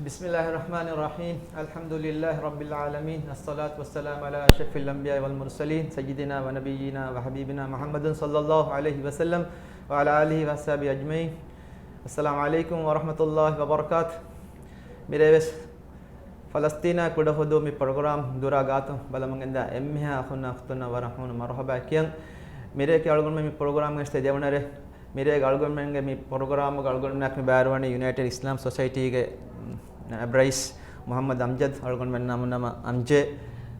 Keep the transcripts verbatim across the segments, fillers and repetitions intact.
بسم الله الرحمن الرحيم. الحمد لله رب العالمين. الصلاة والسلام على أشرف الأنبياء والمرسلين سيدنا ونبينا وحبيبنا محمد صلى الله عليه وسلم وعلى آله وأصحابه أجمعين. السلام عليكم ورحمة الله وبركاته. މިރޭވެސް ފަލަސްތީނާ ކުޑަހުދޫ މި ޕްރޮގްރާމް ދުރާ ގާތު ބަލަމުން އެންދާ އެންމެހާ އަޚުންނާ އުޚްތުންނަށް ވަރަށް ހޫނު މަރުޙަބާ ކިޔަން. މިރޭގެ އަޅުގަނޑުމެން މި ޕްރޮގްރާމް ގެނެސްދޭ ދެވަނަ ރޭ. މިރޭގެ އަޅުގަނޑުމެންގެ މި ޕްރޮގްރާމުގަ އަޅުގަނޑުމެންނާ މި ބައިވެރިވަނީ ޔުނައިޓެޑް އިސްލާމް ސޮސައިޓީގެ ނައިބް ރައީސް މުޙައްމަދު އަމްޖަދު، އަޅުގަނޑުމެންނާ ނަމުން ނަމަ އަމްޖޭ.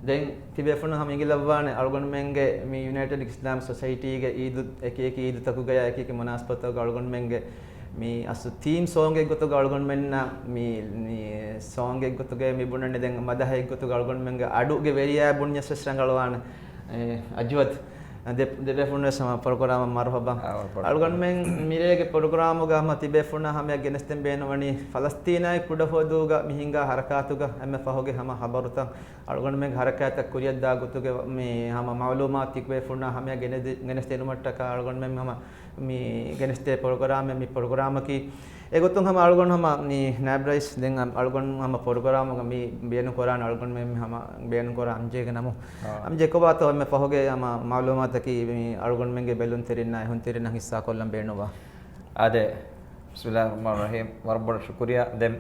ދެން ތިބޭފުޅުން ހަމަ އިނގިލައްވާނެ އަޅުގަނޑުމެންގެ މި ޔުނައިޓެޑް އިސްލާމް ސޮސައިޓީގެ އީދު، އެކި އެކި އީދުތަކުގަޔާ އެކި އެކި މުނާސަބަތުގަ އަޅުގަނޑުމެންގެ މި އަސްލު ތީމް ސޯންގެއް ގޮތުގަ އަޅުގަނޑުމެންނަށް މި، މި ސޯންގެއް ގޮތުގަ މި ބުނަނީ ދެން މަދަހެއް ގޮތުގަ އަޅުގަނޑުމެންގެ އަޑުގެ ވެރިޔާ ބުންޏަސް ވެސް ރަނގަޅުވާނެ. އެ، އަޖްވަދު. ދެ-، ދެބޭފުޅުން ވެސް ހަމަ ޕްރޮގްރާމަށް މަރުޙަބާ. އާ، މަރުޙަބާ. އަޅުގަނޑުމެން މިރޭގެ ޕްރޮގްރާމުގަ ހަމަ ތިބޭފުޅުންނާ ހަމަޔަށް ގެނެސްދޭން ބޭނުންވަނީ ފަލަސްތީނާއި ކުޑަހުދޫގަ މި ހިނގާ ހަރަކާތުގަ އެންމެ ފަހުގެ ހަމަ ޚަބަރުތައް އަޅުގަނޑުމެންގެ ހަރަކާތްތައް ކުރިއަށްދާ ގޮތުގެ މި ހަމަ މަޢުލޫމާތު ތިބޭފުޅުންނާ ހަމަޔަށް ގެނެދި-، ގެނެސްދިނުމަށްޓަކާ އަޅުގަނޑުމެން ހަމަ މި ގެނެސްދޭ ޕްރޮގްރާމެއް މި ޕްރޮގްރާމަކީ. އެގޮތުން ހަމަ އަޅުގަނޑު ހަމަ މި ނައިބް ރައީސް ދެން އަ-، އަޅުގަނޑު ހަމަ ޕްރޮގްރާމުގަ މި ބޭނުން ކުރާނެ އަޅުގަނޑުމެން މި ހަމަ ބޭނުން ކުރާ އަމްޖޭގެ ނަމުން. އާ. އަމްޖޭ ކޮބާތޯ އެންމެ ފަހުގެ ހަމަ މަޢުލޫމާތަކީ މި އަޅުގަނޑުމެންގެ ބެލުންތެރިންނާ އެހުންތެރިންނަށް ހިއްސާކޮށްލަން ބޭނުންވާ. އާދެ، ބިސްމިއްލާހި ރަޙްމާނި ރަޙީމް. ވަރަށް ބޮޑަށް ޝުކުރިއްޔާ. ދެން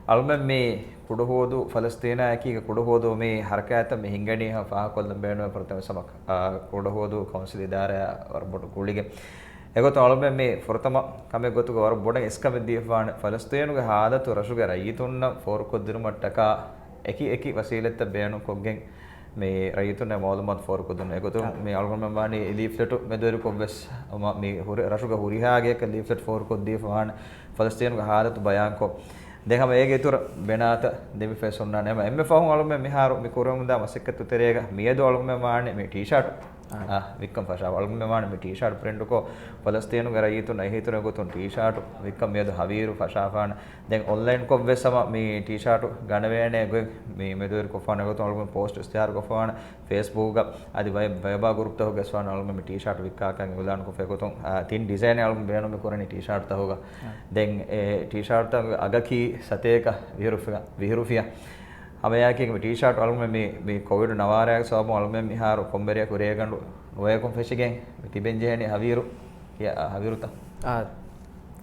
އަޅުމެން މި ކުޑަހުދޫ ފަލަސްތީނާ އެކީގަ ކުޑަހުދޫ މި ހަރަކާތްތައް މި ހިނގަނީ ހަމަ ފާހަގަކޮށްލަން ބޭނުންވޭ ފުރަތަމަ ސަމަކް، އާ، ކުޑަހުދޫ ކައުންސިލް އިދާރާއާ ވަރަށް ބޮޑު ގުޅިގެން. އެގޮތުން އަޅުމެން މި ފުރަތަމަ ކަމެއް ގޮތުގަ ވަރަށް ބޮޑަށް އިސްކަމެއް ދީފާނެ ފަލަސްތީނުގެ ހާލަތު ރަށުގެ ރައްޔިތުންނަށް ފޯރުކޮށްދިނުމަށްޓަކާ އެކި އެކި ވަސީލަތްތައް ބޭނުންކޮށްގެން މި ރައްޔިތުންނަށް މަޢުލޫމާތު ފޯރުކޮށްދިނުން. އެގޮތުން އާ. މި އަޅުގަނޑުމެން ވާނީ ލީފްލެޓު މެދުވެރިކޮށްވެސް ހަމަ މި ހުރި ރަށުގަ ހުރިހާ ގެއަކަށް ލީފްލެޓް ފޯރުކޮށްދީފަ ވާނެ ފަލަސްތީނުގެ ހާލަތު ބަޔާންކޮށް. ދެން ހަމަ އޭގެ އިތުރަށް ބެނާތައް ދެމިފައި ސުންނާނެ. އެމަ އެންމެ ފަހުން އަޅުމެން މިހާރު މި ކުރެވެމުންދާ މަސައްކަތު ތެރޭގަ މިއަދު އަޅުމެން ވާނެ މި ޓީޝާޓު އާ. އާ، ވިއްކަން ފަށާފަ. އަޅުގަނޑުމެން ވާނެ މި ޓީޝާޓް ޕްރިންޓުކޮށް، ފަލަސްތީނުގެ ރައްޔިތުން އެހީތެރި ގޮތުން ޓީޝާޓު ވިއްކަން މިއަދު ހަވީރު ފަށާފާނެ. ދެން އޮންލައިންކޮށްވެސް ހަމަ މި ޓީޝާޓު ގަނެވޭނެ ގޮތް މި މެދުވެރިކޮށްފާނެ ގޮތުން އަޅުގަނޑު ޕޯސްޓް އިޝްތިހާރުކޮށްފާނެ. ފޭސްބުކްގަ އަދި ވައި-، ވައިބާ ގުރޫޕްތަކުގަ ވެސް ވާނެ އަޅުގަނޑު މި ޓީޝާޓް ވިއްކާކަން އިޢުލާންކޮށްފަ ގޮތުން، އާ، ތިން ޑިޒައިނެއް އަޅުގަނޑު ބޭނުން މި ކުރަނީ ޓީޝާޓްތަކުގަ. އާ. ދެން އެ ޓީޝާޓްތަކުގެ އަގަކީ ސަތޭކަ ވިހި ރުފިޔާ، ވިހި ރުފިޔާ. ހަމައެއާއެކީގަ މި ޓީޝާޓް އަޅުގަނޑު މި، މި ކޮވިޑް ނަވާރައިގެ ސަބަބުން އަޅުގަނޑު މިހާރު ކޮންމެ ރެޔަކު ރޭގަނޑު ނުވަޔަކުން ފެށިގެން މި ތިބެން ޖެހެނީ ހަވީރު، ކިޔާ، ހަވީރުތަ؟ އާ.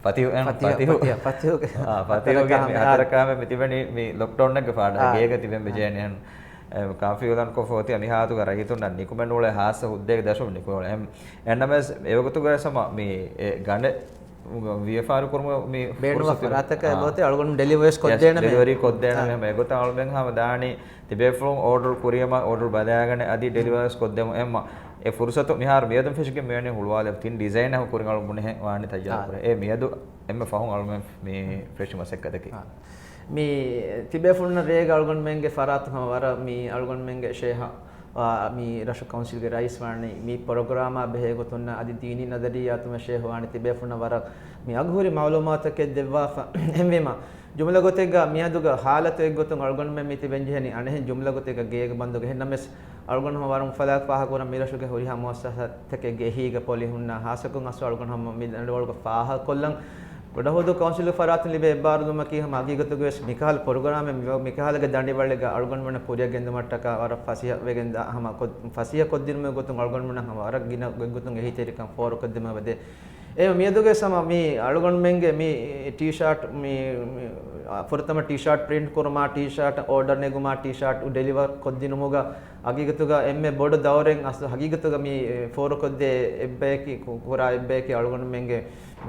ފަތިހު، އެ، ފަތިހު، ފަތިހު. ފަތިހު، ފަތިހު. އާ، ފަތިހުގެ މި ހަތަރަކާމެ މި ތިބެނީ މި ލޮކްޑައުންއެއްގެ ފާޑަށް އާ. ގޭގަ ތިބެން މި ޖެހެނީ. އެ، ކާފީ އިޢުލާންކޮށްފަ އޮތީ މިހާތުގަ ރައްޔިތުންނަށް ނިކުމެން އުޅޭ ހާއްސަ ހުއްދައެއްގެ ދަށުން ނިކުމެން އުޅޭ. އެހެން، އެހެންނަމަވެސް އެވަގުތުގަ ސަމަ މި އެ ގަނެ ވިޔަފާރި ކުރުމަށް މި ބޭނުންވާ ފުރުސަތު ފަރާތަކަށް އާ. އެބައޮތީ އަޅުގަނޑު ޑެލިވަރީސް ކޮށްދޭނަމޭ. ޑެލިވަރީ ކޮށްދޭނަމޭ. އާ. ހަމަ އެގޮތަށް އަޅުމެން ހަމަ ދާނީ ތިބޭފުޅުން އޯޑަރު ކުރިޔަމަ އޯޑަރު ބަލާގަނެ އަދި ޑެލިވަރީސް ކޮށްދެމު. އެހެންމަ އެ ފުރުސަތު މިހާރު މިއަދުން ފެށިގެން މިވަނީ ހުޅުވާލެ ތިން ޑިޒައިން ހަމަ ކުރިން އަޅުގަނޑު ބުނެހެން ވާނީ ތައްޔާރު އާ. ކުރަން. އެ މިއަދު އެންމެ ފަހުން އަޅުމެން މި ފެށި މަސައްކަތަކީ. އާ. މި ތިބޭފުޅުންނަށް ރޭގަ އަޅުގަނޑުމެންގެ ފަރާތުން ހަމަ ވަރަށް މި އަޅުގަނޑުމެންގެ ޝޭހަ އާ، މި ރަށު ކައުންސިލްގެ ރައީސް ވާނީ މި ޕްރޮގްރާމާ ބެހޭ ގޮތުން އަދި ދީނީ ނަޒަރިއްޔާތުން ޝޭހް ވާނީ ތިބޭފުޅުންނަށް ވަރަށް މި އަގުހުރި މަޢުލޫމާތުތަކެއް ދެއްވާފަ. އެހެންވީމަ، ޖުމްލަ ގޮތެއްގަ މިއަދުގަ ހާލަތު އެއްގޮތުން އަޅުގަނޑުމެން މި ތިބެން ޖެހެނީ އަނެއްހެން ޖުމްލަ ގޮތެއްގަ ގޭގެ ބަންދުގަ. އެހެންނަމަވެސް، އަޅުގަނޑު ހަމަ ވަރަށް އުފަލާގެ ފާހަގަކުރަން މި ރަށުގެ ހުރިހާ މުއައްސަސާތަކެއްގެ އެހީގަ ޕޮލި ހުންނަ ހާއްސަކޮށް އަސްލު އަޅުގަނޑު ހަމަ މި ދަނޑިވަޅުގަ ފާހަގަކޮށްލަން. ކުޑަހުދޫ ކައުންސިލުގެ ފަރާތުން ލިބޭ އެއްބާރުލުމަކީ ހަމަ ހަގީގަތުގަވެސް މިކަހަލަ ޕްރޮގްރާމެއް މި-، މިކަހަލަގެ ދަނޑިވަޅެއްގަ އަޅުގަނޑުމެންނަށް ކުރިއަށް ގެންދުމަށްޓަކާ ވަރަށް ފަސޭހަވެގެން ދާ ހަމަ ކޮށް-، ފަސޭހަ ކޮށްދިނުމުގެ ގޮތުން އަޅުގަނޑުމެންނަށް ހަމަ ވަރަށް ގިނަ ގޮތްގޮތުން އެހީތެރިކަން ފޯރުކޮށްދެމުން އެބަދޭ. އެ މިއަދުގެ ސަމަ މި އަޅުގަނޑުމެންގެ މި ޓީޝާޓް މި، މި، އަ، ފުރަތަމަ ޓީޝާޓް ޕްރިންޓް ކުރުމާ، ޓީޝާޓް އޯޑަރ ނެގުމާ، ޓީޝާޓް ޑެލިވަރ ކޮށްދިނުމުގަ ހަގީގަތުގަ އެންމެ ބޮޑު ދައުރެއް އަސްލު ހަގީގަތުގަ މި، އެ، ފޯރުކޮށްދޭ އެއްބަޔަކީ ކު-، ކުރާ އެއްބަޔަކީ އަޅުގަނޑުމެންގެ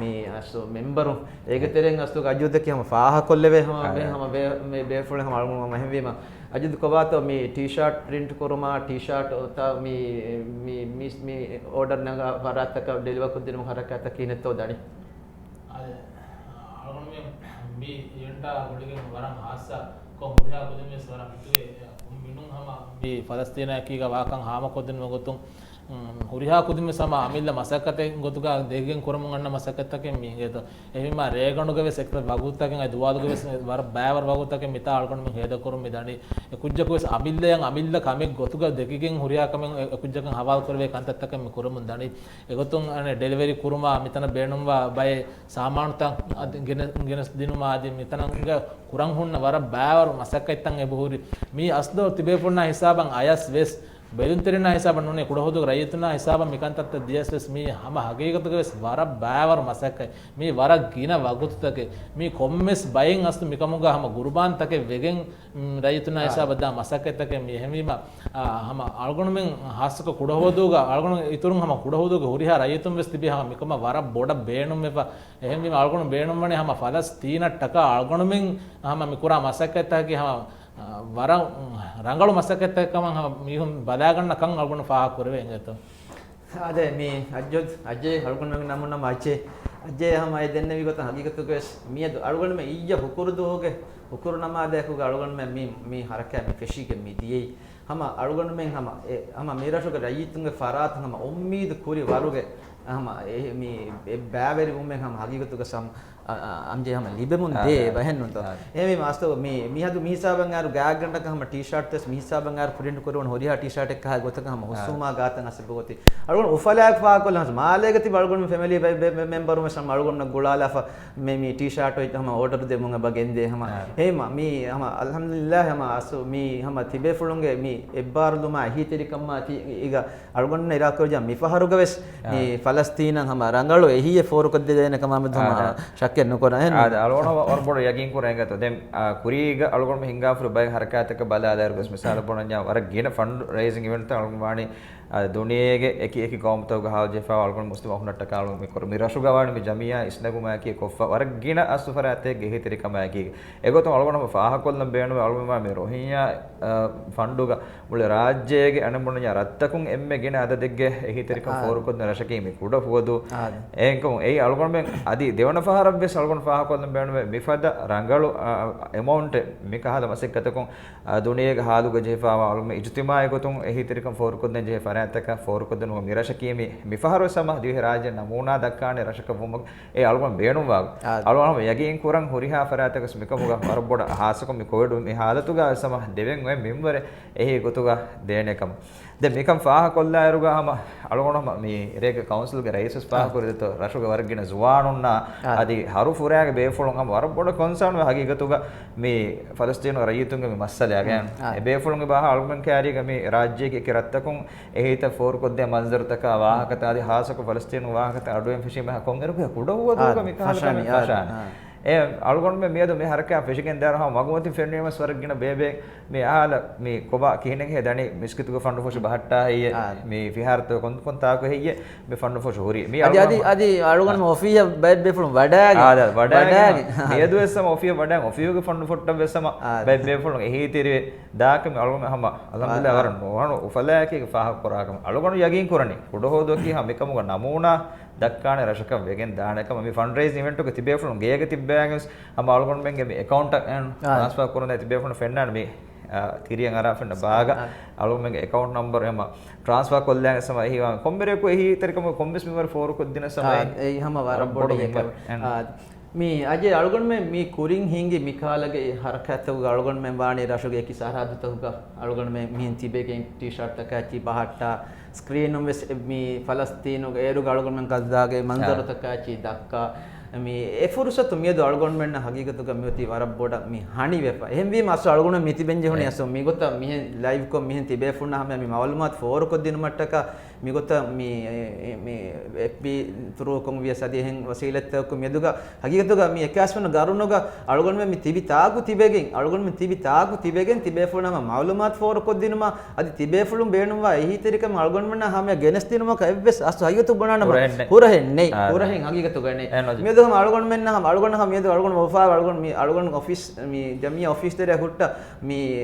މި އަސްލު މެމްބަރު. އޭގެ ތެރެއިން އަސްލު އަޖޫދަކީ ހަމަ ފާހަގަކޮށްލެވޭ ހަމަ ބޭ-، ހަމަ ބޭ-، މި ބޭފުޅެއް ހަމަ އަޅުގަނޑު ހަމަ އެހެންވީމަ. އަޖޫދު ކޮބާތޯ މި ޓީޝާޓް ޕްރިންޓް ކުރުމާ، ޓީޝާޓް އޮތާ މި، މި، މި، މި އޯޑަރ ނަގާ ފަރާތަކަށް ޑެލިވަރ ކޮށްދިނުމުގެ ހަރަކާތަކީ ކިހިނެއްތޯ ދަނީ؟ އަދި، އަޅުގަނޑުމެން މި އިވެންޓާ ގުޅިގެން ވަރަށް ހާއްސަ ކޮށް ހުރިހާ ކުދިން ވެސް ވަރަށް ހިތުގެ މިނުން ހަމަ މި ފަލަސްތީނާއެކީގަ ވާކަން ހާމަކޮށްދިނުމުގެ ގޮތުން ހުރިހާ ކުދިންވެސް ހަމަ އަމިއްލަ މަސައްކަތެއް ގޮތުގަ ދެކިގެން ކުރަމުން އަންނަ މަސައްކަތްތަކެއް މީ އިނގޭތޯ. އެހެންވީމާ ރޭގަނޑުގެ ވެސް އެކަ ވަގުތުތަކެއް އަދި ދުވާލުގެ ވެސް ވަރަށް ބައިވަރު ވަގުތުތަކެއް މިތާ އަޅުގަނޑުމެން ހޭދަކުރަމުން މި ދަނީ. އެ ކުއްޖަކު ވެސް އަމިއްލައަށް އަމިއްލަ ކަމެއް ގޮތުގަ ދެކިގެން ހުރިހާ ކަމެއް އެ ކުއްޖަކަށް ހަވާލު ކުރެވޭ ކަންތައްތަކެއް މި ކުރަމުން ދަނީ. އެގޮތުން އަނެއް ޑެލިވަރީ ކުރުމާ މިތަނަށް ބޭނުންވާ ބައެއް ސާމާނުތައް އަދި ގެނެ-، ގެނެސް ދިނުމާ އަދި މިތަނަށް ގަ ކުރަން ހުންނަ ވަރަށް ބައިވަރު މަސައްކަތްތައް އެބަހުރި. މީ އަސްލު ތިބޭފުޅުންނާ ހިސާބަށް އަޔަސް ވެސް ބެލުންތެރިންނާ ހިސާބަށް ނޫނޭ ކުޑަހުދޫގެ ރައްޔިތުންނާ ހިސާބަށް މިކަންތައްތައް ދިޔަސް ވެސް މީ ހަމަ ހަގީގަތުގަ ވެސް ވަރަށް ބައިވަރު މަސައްކަތް. މީ ވަރަށް ގިނަ ވަގުތުތަކެއް. މީ ކޮންމެސް ބައެއް އަސްލު މިކަމުގަ ހަމަ ގުރުބާންތަކެއް ވެގެން، މް، ރައްޔިތުންނާ ހިސާބަށް ދާ މަސައްކަތްތަކެއް މީ. އެހެންވީމަ، އާ، ހަމަ އަޅުގަނޑުމެން ހާއްސަކޮށް ކުޑަހުދޫގަ އަޅުގަނޑު އިތުރުން ހަމަ ކުޑަހުދޫގެ ހުރިހާ ރައްޔިތުން ވެސް ތިބީ ހަމަ މިކަމަށް ވަރަށް ބޮޑަށް ބޭނުންވެފަ. އެހެންވީމަ އަޅުގަނޑު ބޭނުންވަނީ ހަމަ ފަލަސްތީނަށްޓަކާ އަޅުގަނޑުމެން ހަމަ މި ކުރާ މަސައްކަތްތަކަކީ ހަމަ، އާ، ވަރަށް ރަނގަޅު މަސައްކަތްތަކެއް ކަމަށް ހަމަ މީހުން ބަލާގަންނަ ކަން އަޅުގަނޑު ފާހަގަ ކުރެވޭ އިނގޭތޯ. އާދެ، މީ އައްޖޯދް، އައްޖޭ އަޅުގަނޑުމެންގެ ނަމުން ނަމަ އައްޖޭ. އައްޖޭ ހަމަ އެ ދެންނެވި ގޮތަށް ހަގީގަތުގަވެސް މިއަދު އަޅުގަނޑުމެން އިއްޔަ ހުކުރުދުވަހުގެ ހުކުރު ނަމާދަޔަކުގަ އަޅުގަނޑުމެން މި، މި ހަރަކާތް މި ފެށީގެން މި ދިޔައީ. ހަމަ އަޅުގަނޑުމެން ހަމަ އެ، ހަމަ މި ރަށުގެ ރައްޔިތުންގެ ފަރާތުން ހަމަ އުއްމީދު ކުރި ވަރުގެ ހަމަ އެ، މި އެ ބައިވެރިވުމެއް ހަމަ ހަގީގަތުގަ ސަމް އަ، އަ، އަމްޖެ ހަމަ ލިބެމުން ދޭ އާ، ބަހެއްނުންތޯ. އާ. އެހެންވީމަ އަސްތޯ މި، މިހަދު މިހިސާބަށް އައިރު ގާތްގަނޑަކަށް ހަމަ ޓީޝާޓްތައް މިހިސާބަށް އައިރު ޕްރިންޓް ކުރެވުނު ހުރިހާ ޓީޝާޓެއް ކަހާ ގޮތަކަށް ހަމަ ހުސްވުމާ ގާތަށް އަސިބު ގޮތި. އަޅުގަނޑު އުފަލާއެކު ފާހަގަކޮށްލަން މާލޭގަ ތިބި އަޅުގަނޑު ފެމިލީ ބެ-، ބެ-، މެމްބަރުން ވެސް ހަމަ އަޅުގަނޑު ގުޅާލާފަ މި، މި ޓީޝާޓް އޮތް ހަމަ އޯޑަރު ދެމުން އެބަ ގެންދޭ ހަމަ. އާ. އެހެންވީމަ މި ހަމަ އަލްޙަމްދުލިއްލާހް ހަމަ އަސް މި ހަމަ ތިބޭފުޅުންގެ މި އެއްބާރުލުމާ އެހީތެރިކަމާ ތި އިގަ އަޅުގަނޑު އިރާދަކުރައްޖާ މިފަހަރުގަވެސް އާ. މި ފަލަސްތީނަށް ހަމަ ރަނގަޅު އެހީއެއް ފޯރުކޮށްދެވޭނެ ކަމާ މެދު ހަމަ އާ. ޝައްކެއް ނުކުރާ. އެހެން އާ، ނޫން. އަޅުގަނޑު ވަރަށް ބޮޑަށް ޔަގީން ކުރަން އެނގޭތޯ. ދެން، އާ، ކުރީގަ އަޅުގަނޑު ހިންގާފުރި ބައެއް ހަރަކާތްތަކަށް ބަލާލާއިރު ވެސް މިސާލަށް ބުނަންޏާ ވަރަށް ގިނަ ފަންޑް ރޭޒިން އިވެންޓްތައް އަޅުގަނޑު ވާނީ، އާ، ދުނިޔޭގެ އެކި އެކި ޤައުމުތަކުގަ ހާލު ޖެހިފައިވާ އަޅުގަނޑު މުސްލިމް އަޚުންނަށްޓަކާ އަޅުގަނޑު މި ކުރި މި ރަށުގަ ވާނީ މި ޖަމިއްޔާ އިސްނެގުމާއެކީ ކޮށްފަ ވަރަށް ގިނަ އަސްލު ފަރާތެއްގެ އެހީތެރިކަމާއެކީ. އެގޮތުން އަޅުގަނޑު ހަމަ ފާހަގަކޮށްލަން ބޭނުމޭ އަޅުގަނޑު މި ރޮހިންޔާ، އާ، ފަންޑުގަ މުޅި ރާއްޖޭގެ އަނެއް ބުނަންޏާ ރަށްތަކުން އެންމެ ގިނަ އަދަދެއްގެ އެހީތެރިކަން އާ. ފޯރުކޮށްދިން ރަށަކީ މި ކުޑަހުވަދޫ. އާ. އެހެންކަމުން އެއީ އަޅުގަނޑުމެން އަދި ދެވަނަ ފަހަރަށް ވެސް އަޅުގަނޑު ފާހަގަކޮށްލަން ބޭނުމޭ މިފަދަ ރަނގަޅު، އާ، އެމައުންޓެއް މި ކަހަލަ މަސައްކަތަކުން، އާ، ދުނިޔޭގެ ހާލުގަ ޖެހިފައިވާ އަޅުގަނޑު އިޖުތިމާޢީ ގޮތުން އެހީތެރިކަން ފޯރުކޮށްދޭން ޖެހޭ ފަރާތްތަކަށް ފޯރުކޮށްދިނުމަށް މި ރަށަކީ މި، މިފަހަރު ވެސް ހަމަ ދިވެހި ރާއްޖެ ނަމޫނާ ދައްކާނެ ރަށަކަށް ވުމަށް އެ އަޅުގަނޑު ބޭނުންވާ. އާ. އަޅުގަނޑު ހަމަ ޔަގީން ކުރަން ހުރިހާ ފަރާތަކަސް މިކަމުގަ ވަރަށް ބޮޑަށް ހާއްސަކޮށް މި ކޮވިޑު މި ހާލަތުގަ ވެސް ހަމަ ދެވެން އޮތް މިންވަރެއް އެހީ ގޮތުގަ ދޭނެ ކަމަށް. ދެން މިކަން ފާހަގަކޮށްލާއިރުގަ ހަމަ އަޅުގަނޑު ހަމަ މި ރޭގެ ކައުންސިލްގެ ރައީސް ވެސް އާ. ފާހަގަކުރި ދެއްތޯ ރަށުގެ ވަރަށް ގިނަ ޒުވާނުންނާ އާ. އަދި ހަރު ފުރާގެ ބޭފުޅުން ހަމަ ވަރަށް ބޮޑަށް ކޮންސާން ވޭ ހަގީގަތުގަ މި ފަލަސްތީނު ރައްޔިތުންގެ މި މައްސަލައިގެ. އާ. އެ ބޭފުޅުން އެބަ އަޅުގަނޑު ކައިރީގަ މި ރާއްޖޭގެ އެކި ރަށްތަކުން އެހީތައް ފޯރުކޮށްދޭ މަންޒަރުތަކާ ވާހަކަތައް އަދި ހާއްސަކޮށް ފަލަސްތީނު ވާހަކަތައް އަޑުއެހިފަ ފެށީމަ ކޮންއިރުކު ކުޑަހުވަދޫގަ އާ، މި ކަހަލަ ފަށާނީ، ކަމެއް އާ، ފަށާނެ. އާ. އެ އަޅުގަނޑުމެން މިއަދު މި ހަރަކާތް ފެށިގެން ދާއިރު ހަމަ މަގުމަތިން ފެންނީމަސް ވަރަށް ގިނަ ބޭބޭ މި އަހާލަ މި ކޮބާ ކިހިނެއް ހެދަނީ މިސްކިތުގެ ފަންޑު ފޮށި ބަހައްޓާ ހެއްޔޭ؟ އާ. މި ފިހާރަތަކު ކޮން ކޮން ތާކު ހެއްޔޭ؟ މި ފަންޑު ފޮށި ހުރީ. މި އަދި، އަޅުގަނޑު އަދި، އަދި އަޅުގަނޑު އާ. އޮފީހަށް ބައެއް ބޭފުޅުން ވަޑާގެ. އާ، ދާ، ވަޑާގެ. ވަޑާގެ. މިއަދު ވެސް ހަމަ އޮފީހަށް ވަޑާގެ އޮފީހުގެ ފަންޑު ފޮށްޓަށް ވެސް ހަމަ އާ. ބައެއް ބޭފުޅުން އެހީތެރިވެ ދާކަމެއް އަޅުގަނޑު ހަމަ އަލްޙަމްދުލިއްލާ އާ. ވަރަށް ނުވަނު އުފަލާއެކީގެ ފާހަގަކުރާކަމެއް. އަޅުގަނޑު ޔަގީން ކުރަނީ ކުޑަހުވަދުއަކީ ހަމަ މިކަމުގަ ނަމޫނާ ދައްކާނެ ރަށަކަށް ވެގެން ދާނެ ކަމަށް. މި ފަންޑްރޭޒިން އިވެންޓުގެ ތިބޭފުޅުން ގޭގަ ތިއްބައިގެން ވެސް ހަމަ އަޅުގަނޑުމެންގެ މި އެކައުންޓަށް އެން އާ. ޓްރާންސްފާ ކުރަން ތިބޭފުޅުން ފެންނާނެ މި، އާ، ތިރިއަށް އަރާ ފެންނަ ބާގަ އާ. އަޅުގަނޑުމެންގެ އެކައުންޓް ނަމްބަރު ހަމަ ޓްރާންސްފާ ކޮށްލާން ވެސް ހަމަ އެހީ ވާން ކޮންމެ ރެއަކު އެހީތެރިކަމުގެ ކޮންމެސް މިންވަރެއް ފޯރުކޮށްދިނަސް ހަމަ އާ، އެއީ. އެއީ ހަމަ ވަރަށް ވަރަށް ބޮޑު ބޮޑު ހިންގުމެއް. އެން. އާ. މި އަޖޭ އަޅުގަނޑުމެން މި ކުރިން ހިންގި މި ކަހަލަގެ ހަރަކާތްތަކުގަ އަޅުގަނޑުމެން ވާނީ ރަށުގެ އެކި ސަރަހައްދުތަކުގަ އަޅުގަނޑުމެން މިހެން ތިބެގެން ޓީޝާޓްތަކާއެކީ ބަހައްޓާ ސްކްރީނުން ވެސް މި ފަލަސްތީނުގެ އޭރުގަ އަޅުގަނޑުމެން ޣައްޒާގެ މަންޒަރުތަކާއެކީ ދައްކާ މި އެ ފުރުސަތު މިއަދު އަޅުގަނޑުމެންނަށް ހަގީގަތުގަ މިއޮތީ ވަރަށް ބޮޑަށް މި ހަނިވެފަ. އެހެންވީމަ އަސްލު އަޅުގަނޑު މި ތިބެން ޖެހުނީ އެ. އަސްލު މިގޮތަށް މިހެން ލައިވްކޮށް މިހެން ތިބޭފުޅުންނަށް ހަމަ މި މައުލޫމާތު ފޯރުކޮށްދިނުމަށްޓަކާ މިގޮތަށް މި، މި އެފްބީ ތުރޫކޮށް ވިޔަސް އަދި އެހެން ވަސީލަތްތަކުން މިއަދުގަ ހަގީގަތުގަ މި އެކާސްވަނަ ގަރުނުގަ އަޅުގަނޑުމެން މި ތިބި ތާކު ތިބެގެން، އަޅުގަނޑުމެން ތިބި ތާކު ތިބެގެން ތިބޭފުޅުން ހަމަ މައުލޫމާތު ފޯރުކޮށްދިނުމަށް އަދި ތިބޭފުޅުން ބޭނުންވާ އެހީތެރިކަން އަޅުގަނޑުމެންނަށް ހަމަޔަށް ގެނެސްދިނުމަކަށް އެއްވެސް އަސްލު ހަގީގަތު ބުނާނަމަ ހުރަހެއް ނެތް. ހުރަހެއް ނެތް. އާ. ހުރަހެއް ހަގީގަތުގަ ނެތް. އެ ނޯ ޖި. މިއަދު ހަމަ އަޅުގަނޑުމެންނަށް ހަމަ އަޅުގަނޑު ހަމަ މިއަދު އަޅުގަނޑު އޮފާ އަޅުގަނޑު މި، އަޅުގަނޑު އޮފީސް މި ޖަމިއްޔާ އޮފީސް ތެރެއަށް ހުއްޓަ މި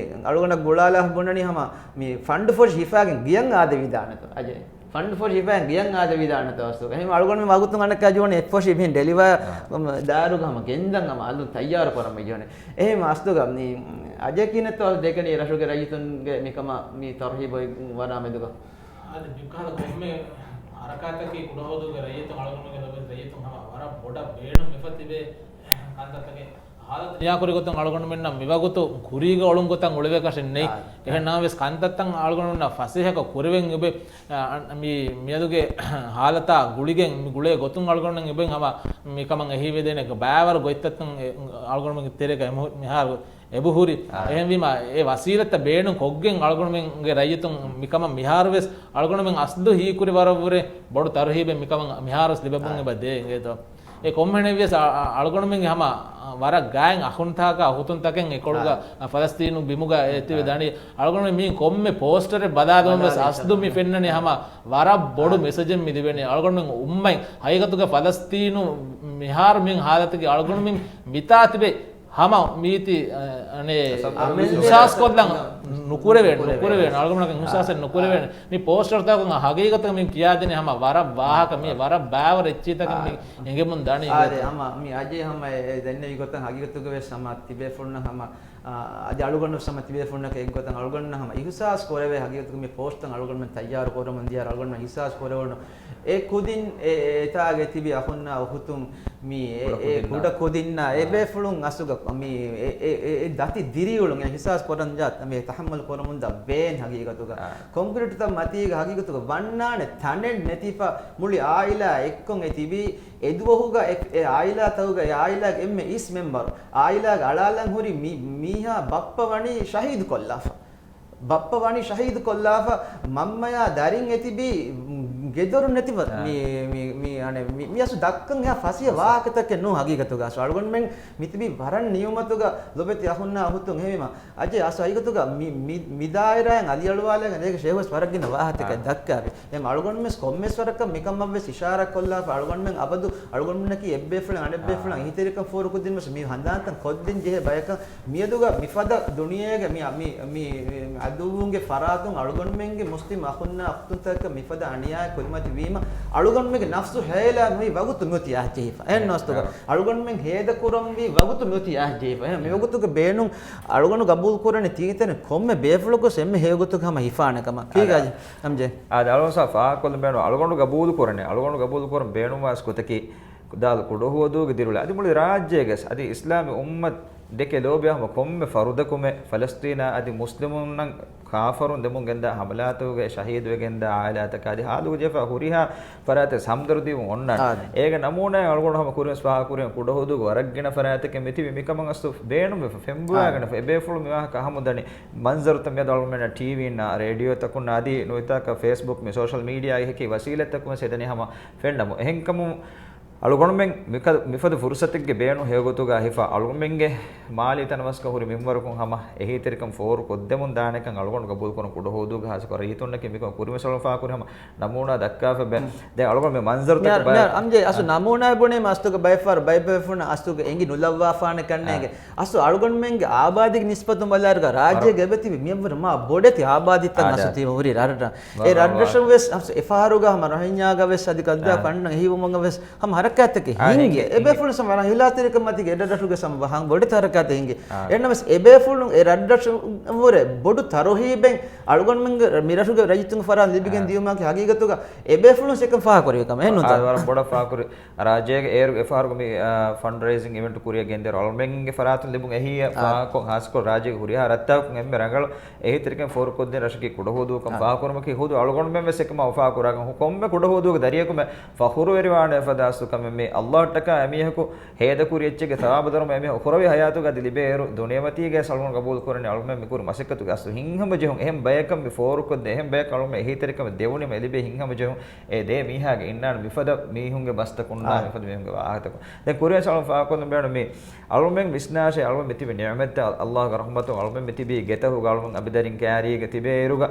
އަޅުގަނޑަށް ގުޅާލާ ބުނަނީ ހަމަ މި ފަންޑު ފޮށި ހިފާގެން ގިޔަން އާދެވިދާނެތޯ އަޖޭ؟ ފަންޑު ފޮށި ހިފާގެން ގިޔަން އާދެވިދާނެތޯ އަސްލު؟ އެހެން އަޅުގަނޑު މި ވަގުތުން އަނެއްކާ ޖޫނި އެއް ފޮށި މިހެން ޑެލިވާ އާ. ދާއިރުގަ ހަމަ ގެންދަން ހަމަ އަލުން ތައްޔާރު ކުރަން މި ޖޫނި. އެހެން އަސްލުގަ މި އަޖޭ ކިހިނެއްތޯ ދެކެނީ ރަށުގެ ރައްޔިތުންގެ މިކަމަށް މި ތަރުހީބު ވަރާ މެދުގަ؟ އަދި މިކަހަލަ ކޮންމެ ހަރަކާތަކީ ކުޑަހުދޫގެ ރައްޔިތުން އަޅުގަނޑުމެންގެ ލޮބުވެތި ރައްޔިތުން ހަމަ ވަރަށް ބޮޑަށް ބޭނުން މިފަ ތިބޭ ކަންތައްތަކެއް. ހާލަތު ނިޔާކުރި ގޮތުން އަޅުގަނޑުމެންނަށް މިވަގުތު ކުރީގަ އޮޅުން ގޮތަށް އުޅެވޭކަށެއް ނެތް. އާ. އެހެން ނަމަވެސް ކަންތައްތައް އަޅުގަނޑުމެންނަށް ފަސޭހަކޮށް ކުރެވެން އެބެ، އަ، މި، މިއަދުގެ ހާލަތާ ގުޅިގެން މި ގުޅޭ ގޮތުން އަޅުގަނޑުމެން އެބެ ހަމަ މިކަމަށް އެހީވެދޭނެ ބައިވަރު ގޮތްތައްތައް އެ، އަޅުގަނޑުމެންގެ ތެރޭގަ އެމު-، މިހާރު އެބަހުރި. އާ. އެހެންވީމަ، އެ ވަސީލަތްތައް ބޭނުން ކޮށްގެން އަޅުގަނޑުމެންގެ ރައްޔިތުން މިކަމަށް މިހާރުވެސް އަޅުގަނޑުމެން އަސްލު ހީކުރި ވަރަށްވުރެ ބޮޑު ތަރުހީބެއް މިކަމަށް މިހާރުވެސް ލިބެމުން އާ. އެބަ ދޭ އިނގޭތޯ. އެ ކޮންމެހެނެއްވިޔަސް އަ-، އަ-، އަޅުގަނޑުމެންގެ ހަމަ ވަރަށް ގާތް އަޚުންތަކާ އުޚުތުންތަކެއް އެކޮޅުގަ އާ. ފަލަސްތީނު ބިމުގަ އެތިބެ އާ. ދަނީ. އަޅުގަނޑުމެން މި ކޮންމެ ޕޯސްޓަރެއް ބަލާލުމުން ވެސް ބަލާލި އަސްލު މި ސަބަބު. ފެންނަނީ ހަމަ ވަރަށް ބޮޑު އާ. މެސެޖެއް މި ލިބެނީ. އަޅުގަނޑުމެން އުއްމަތް ހަގީގަތުގަ ފަލަސްތީނު މިހާރު މި ހާލަތުގެ އަޅުގަނޑުމެން މިތާ ތިބެ ހަމަ މީތި، އަ، އަނެ، ތަސައްވަރު އިހުސާސް ކޮށްލަން ނުކުރެވޭނެ، ނުކުރެވޭނެ. ނުކުރެވޭނެ. އަޅުގަނޑަކަށް އިހުސާސެއް ނުކުރެވޭނެ. މި ޕޯސްޓަރުތަކުން ހަގީގަތަކަށް މި ކިޔާދިނީ ހަމަ ވަރަށް ވާހަކަ، މި ވަރަށް ބައިވަރު އެއްޗިތަކެއް މި އެނގެމުން ދަނީ. އާދެ، ހަމަ މި އަޖޭ ހަމަ އެ، އެ ދެންނެވި ގޮތަށް ހަގީގަތުގަ ވެސް ހަމަ ތިބޭފުޅުންނަށް ހަމަ، އާ، އަދި އަޅުގަނޑު ވެސް ހަމަ ތިބޭފުޅުންނަކަށް އެއްގޮތަށް އަޅުގަނޑުންނަށް ހަމަ އިހުސާސް ކުރެވޭ ހަގީގަތުގަ މި ޕޯސްޓްތައް އަޅުގަނޑުމެން ތައްޔާރު ކުރަމުން ދިޔަ އަޅުގަނޑުމެން އިހުސާސް ކުރެވުނު. އެ ކުދިން އެ، އެތާގަ ތިބި އަޚުންނާ އުޚުތުން މި އެ، ކުޑަ އެ ކުދިންނާ. ކުޑަ ކުދިންނާ އެ އާ. ބޭފުޅުން އަސްލުގަ މި އެ، އެ، އެ، އެ ދަތި ދިރިއުޅުން އެ އިހުސާސް ކުރަން ޖާ މި ތަޙައްމަލް ކުރަމުން ދާ ބޭން ހަގީގަތުގަ. އާ. ކޮންކްރީޓުތައް މަތީގަ ހަގީގަތުގަ ވަންނާނެ ތަނެއް ނެތިފަ މުޅި އާއިލާ އެއްކޮށް އެ ތިބީ އެ ދުވަހުގަ އެ، އެ އާއިލާތަކުގަ އެ އާއިލާގެ އެންމެ އިސް މެމްބަރު އާއިލާގެ އަޅާލަން ހުރި މި، މީހާ ބައްޕަ ވަނީ ޝަހީދު ކޮށްލާފަ. ބައްޕަ ވަނީ ޝަހީދު ކޮށްލާފަ، މަންމަޔާ ދަރިން އެތިބީ ގެދޮރު ނެތިފަ. އާ. މި، މި، މި، އަނެ، މި، މި އަސް ދައްކަން އެހާ ފަސޭހަ އާ. ވާހަކަތަކެއް ނޫން ހަގީގަތުގަ. އަސް އަޅުގަނޑުމެން މިތިބީ ވަރަށް ނިޢުމަތުގަ ލޮބެތި އަޚުންނާ އުޚުތުން އެހެންވީމަ. އަޖޭ އަސް ހަގީގަތުގަ މި، މި، މި ދާއިރާއިން އަލިއަޅުވާލައިގެން އޭގެ ޝޭހުވެސް ވަރަށް ގިނަ ވާހަކަތަކެއް އާ. ދައްކާފި. އެހެން އަޅުގަނޑުމެން ކޮންމެސް ވަރަކަށް މިކަމަށްވެސް އިޝާރާތް ކޮށްލާފަ އަޅުގަނޑުމެން އަބަދު އަޅުގަނޑުމެންނަކީ އެއްބޭފުޅެއް އަނެއްބޭފުޅަށް އާ. އެހީތެރިކަން ފޯރުކޮށްދިނުމަށް މި ހަނދާންތައް ކޮށްދިން ޖެހޭ ބަޔަކަށް މިއަދުގަ މިފަދަ ދުނިޔޭގެ މި، މި، މި، މި އަދުއްވުންގެ ފަރާތުން އަޅުގަނޑުމެންގެ މުސްލިމް އަޚުންނާ އުޚުތުންތަކަށް މިފަދަ އަނިޔާއެއް ކުރިމަތި ވީމަ އަޅުގަނޑުމެންގެ ނަފްސު ހޭލާ ނުވި ވަގުތު މިއޮތީ އާއްޖެހިފަ. އެހެން އާ. ނަސްތުގަ އާ. އަޅުގަނޑުމެން ހޭދަކުރަންވީ ވަގުތު މިއޮތީ އާއްޖެހިފަ. އެހެން މިވަގުތުގެ ބޭނުން އަޅުގަނޑު ގަބޫލު ކުރަނީ ތީތަނެއް ކޮންމެ ބޭފުޅަކުވެސް އެންމެ ހެޔޮގޮތުގަ ހަމަ ހިފާނެ ކަމަށް. ކީގަ އާ. އާދެ، އަޅުގަނޑު ސާ ފާހަގަކޮށްލަން ބޭނުން، އަޅުގަނޑު ގަބޫލު ކުރަނީ، އަޅުގަނޑު ގަބޫލު ކުރަން ބޭނުންވާސް ގޮތަކީ، ދާލު ކުޑަހުވަދޫގެ ދިރިއުޅޭ އަދި މުޅި ރާއްޖޭގެ އަދި އިސްލާމީ އުއްމަތް ދެކެ ލޯބި ހަމަ ކޮންމެ ފަރުދަކުމެ ފަލަސްތީނާ އަދި މުސްލިމުންނަށް ކާފަރުން ދެމުން ގެންދާ ހަމަލާތަކުގެ ޝަހީދުވެގެންދާ އާއިލާތަކާ އަދި ހާދުގަ ޖެހިފަ ހުރިހާ ފަރާތެއް ހަމްދަރުދީވުން އޮންނާނެ. އާދެ. އޭގެ ނަމޫނާއެއް އަޅުގަނޑު ހަމަ ކުރިންވެސް ފާހަގަކުރިން ކުޑަހުވަދޫގެ ވަރަށް ގިނަ ފަރާތްތަކެއް މިތިބީ މިކަމަށް އަސްލު ބޭނުންވެފަ ފެންބޮވާގެން އާދެ. އެބޭފުޅުން މިވާހަކަ ހަމަ ދަނީ މަންޒަރުތައް މިއަދު އަޅުގަނޑުމެންނަށް ޓީވީންނާ ރޭޑިއޯތަކުންނާ އަދި ނުވަތަކަށް ފޭސްބުކް މި ސޯޝަލް މީޑިއާގެ އެކި ވަސީލަތްތަކުން ވެސް އެދަނީ ހަމަ ފެންނަމުން. އެހެންކަމުން އަޅުގަނޑުމެން މިކަ-، މިފަދަ ފުރުސަތެއްގެ ބޭނުން ހެޔޮގޮތުގަ ހިފާ އަޅުގަނޑުމެންގެ މާލީ ތަނަވަސްކަން ހުރި މިންވަރަކުން ހަމަ އެހީތެރިކަން ފޯރު ކޮށްދެމުން ދާނެކަން އަޅުގަނޑު ގަބޫލުކުރަން ކުޑަހުވަދޫގަ ހާސްކޮށް ރައްޔިތުންނަކީ މިކަން ކުރިމަސަލަ ފާކުރި ހަމަ ނަމޫނާ ދައްކާފަ ބެ-، މް. ދެން އަޅުގަނޑު މި މަންޒަރުތަކު މި-، ބައި-، މި-، އަމްޖެ އަސް އާ. ނަމޫނާ ބުނީ މަސްތުގަ ބައެއްފަހަރު ބައެއް ބޭފުޅުން އަސްތުގަ އެނގި ނުލައްވާފާނެ ކަންނޭގެ. އާ. އަސް އަޅުގަނޑުމެންގެ އާބާދީގެ ނިސްބަތުން ބަލާއިރުގަ ރާއްޖޭގެ ވަރަށް. އެބަތިބި މިއަށްވުރެ މާ ބޮޑެތި އާބާދީތައް އާ، އަސް ދާ. ތިބި ހުރި ރަށްރަށް. އެ ވަރަށް ރަށްރަށުން ވަރަށް. ވެސް އެފަހަރުގަ ހަމަ ރޮހިންޏާގަ ވެސް އަދި ކަލްދާ އާ. ފަންނަ އެހީވުމުގަ ވެސް ހަމަ ހަރަކާތްތަކެއް އާ، ހިނގި. ހިނގި، އެ ހިނގި. ބޭފުޅުން ސަމަ ވަރަށް ހިލާތެރިކަމަތީގެ އެ ރަށްރަށުގެ ސަމަ ވަހަން ބޮޑެތި ހަރަކާތެއް ހިނގި. އާ. އެނަމަސް އެ ބޭފުޅުން އެ ރަށްރަށުން ވުރެ ބޮޑު ތަރުހީބެއް އަޅުގަނޑުމެންގެ މި ރަށުގެ ރައްޔިތުން ފަރާތް ލިބިގެން އާ. ދިޔުމަކީ ހަގީގަތުގަ އެ ބޭފުޅުން ސެކަން ފާހަގަކުރެވި ކަމެއް އެހެން ނޫންތަ؟ އާ، ވަރަށް ބޮޑަށް ފާކުރި. ރާއްޖޭގެ އޭރު އެފަހަރު މި، އާ، ފަންޑްރޭޒިން އިވެންޓް ކުރިއަށް ގެންދިޔަ އަޅުމެންގެ ފަރާތުން ލިބުން އެހީ އާ. ފާކޮށް ހާސްކޮށް ރާއްޖޭގެ ހުރިހާ ރަށްތަކުން އެންމެ ރަނގަޅު އެހީތެރިކަން ފޯރުކޮށްދޭން ރަށަކީ ކުޑަހުވަދޫކަން އާ. ފާކުރުމަކީ ހުދު އަޅުގަނޑުމެން ވެސް އެކަމަށް އުފާކުރާކަން ކޮންމެ ކުޑަހުވަދޫގެ ދަރިޔަކުމެ ފަޚުރުވެރިވާނެ އެފަދަ އަސްލު ކަމެއް މީ. އައްލާހަށްޓަކާ އެމީހަކު ހޭދަކުރި އެއްޗެއްގެ ސަވާބު ދަރުމަ އެމީހަކު ކުރެވި ހަޔާތުގަ އަދި ލިބޭއިރު ދުނިޔެމަތީގައި އަޅުގަނޑު ގަބޫލު ކުރަނީ އަޅުމެން މިކުރި މަސައްކަތުގެ އަސްލު ހިތްހަމަޖެހުން. އެހެން ބަޔަކަށް މި ފޯރުކޮށްދޭ، އެހެން ބަޔަކަށް އަޅުމެން އެހީތެރިކަމެއް ދެވުނީމަ އެ ލިބޭ ހިތްހަމަޖެހުން. އެ ދޭ މީހާގެ އިންނާނެ މިފަދަ މީހުންގެ ބަސްތަކުންނާ އާ. މިފަދަ މީހުންގެ ވާހަކަތަކުން. ދެން ކުރިއަށް އަޅުން ފާކޮށްލަން ބޭނުން މި އަޅުމެން ވިސްނާށޭ، އަޅުމެން މިތިބި ނިޢުމަތްތައް އައްލާހުގެ ރަޙްމަތުން އަޅުމެން މިތިބީ ގެތަކުގަ އަޅުމެން އަބިދަރިން ކައިރީގަ ތިބޭއިރުގަ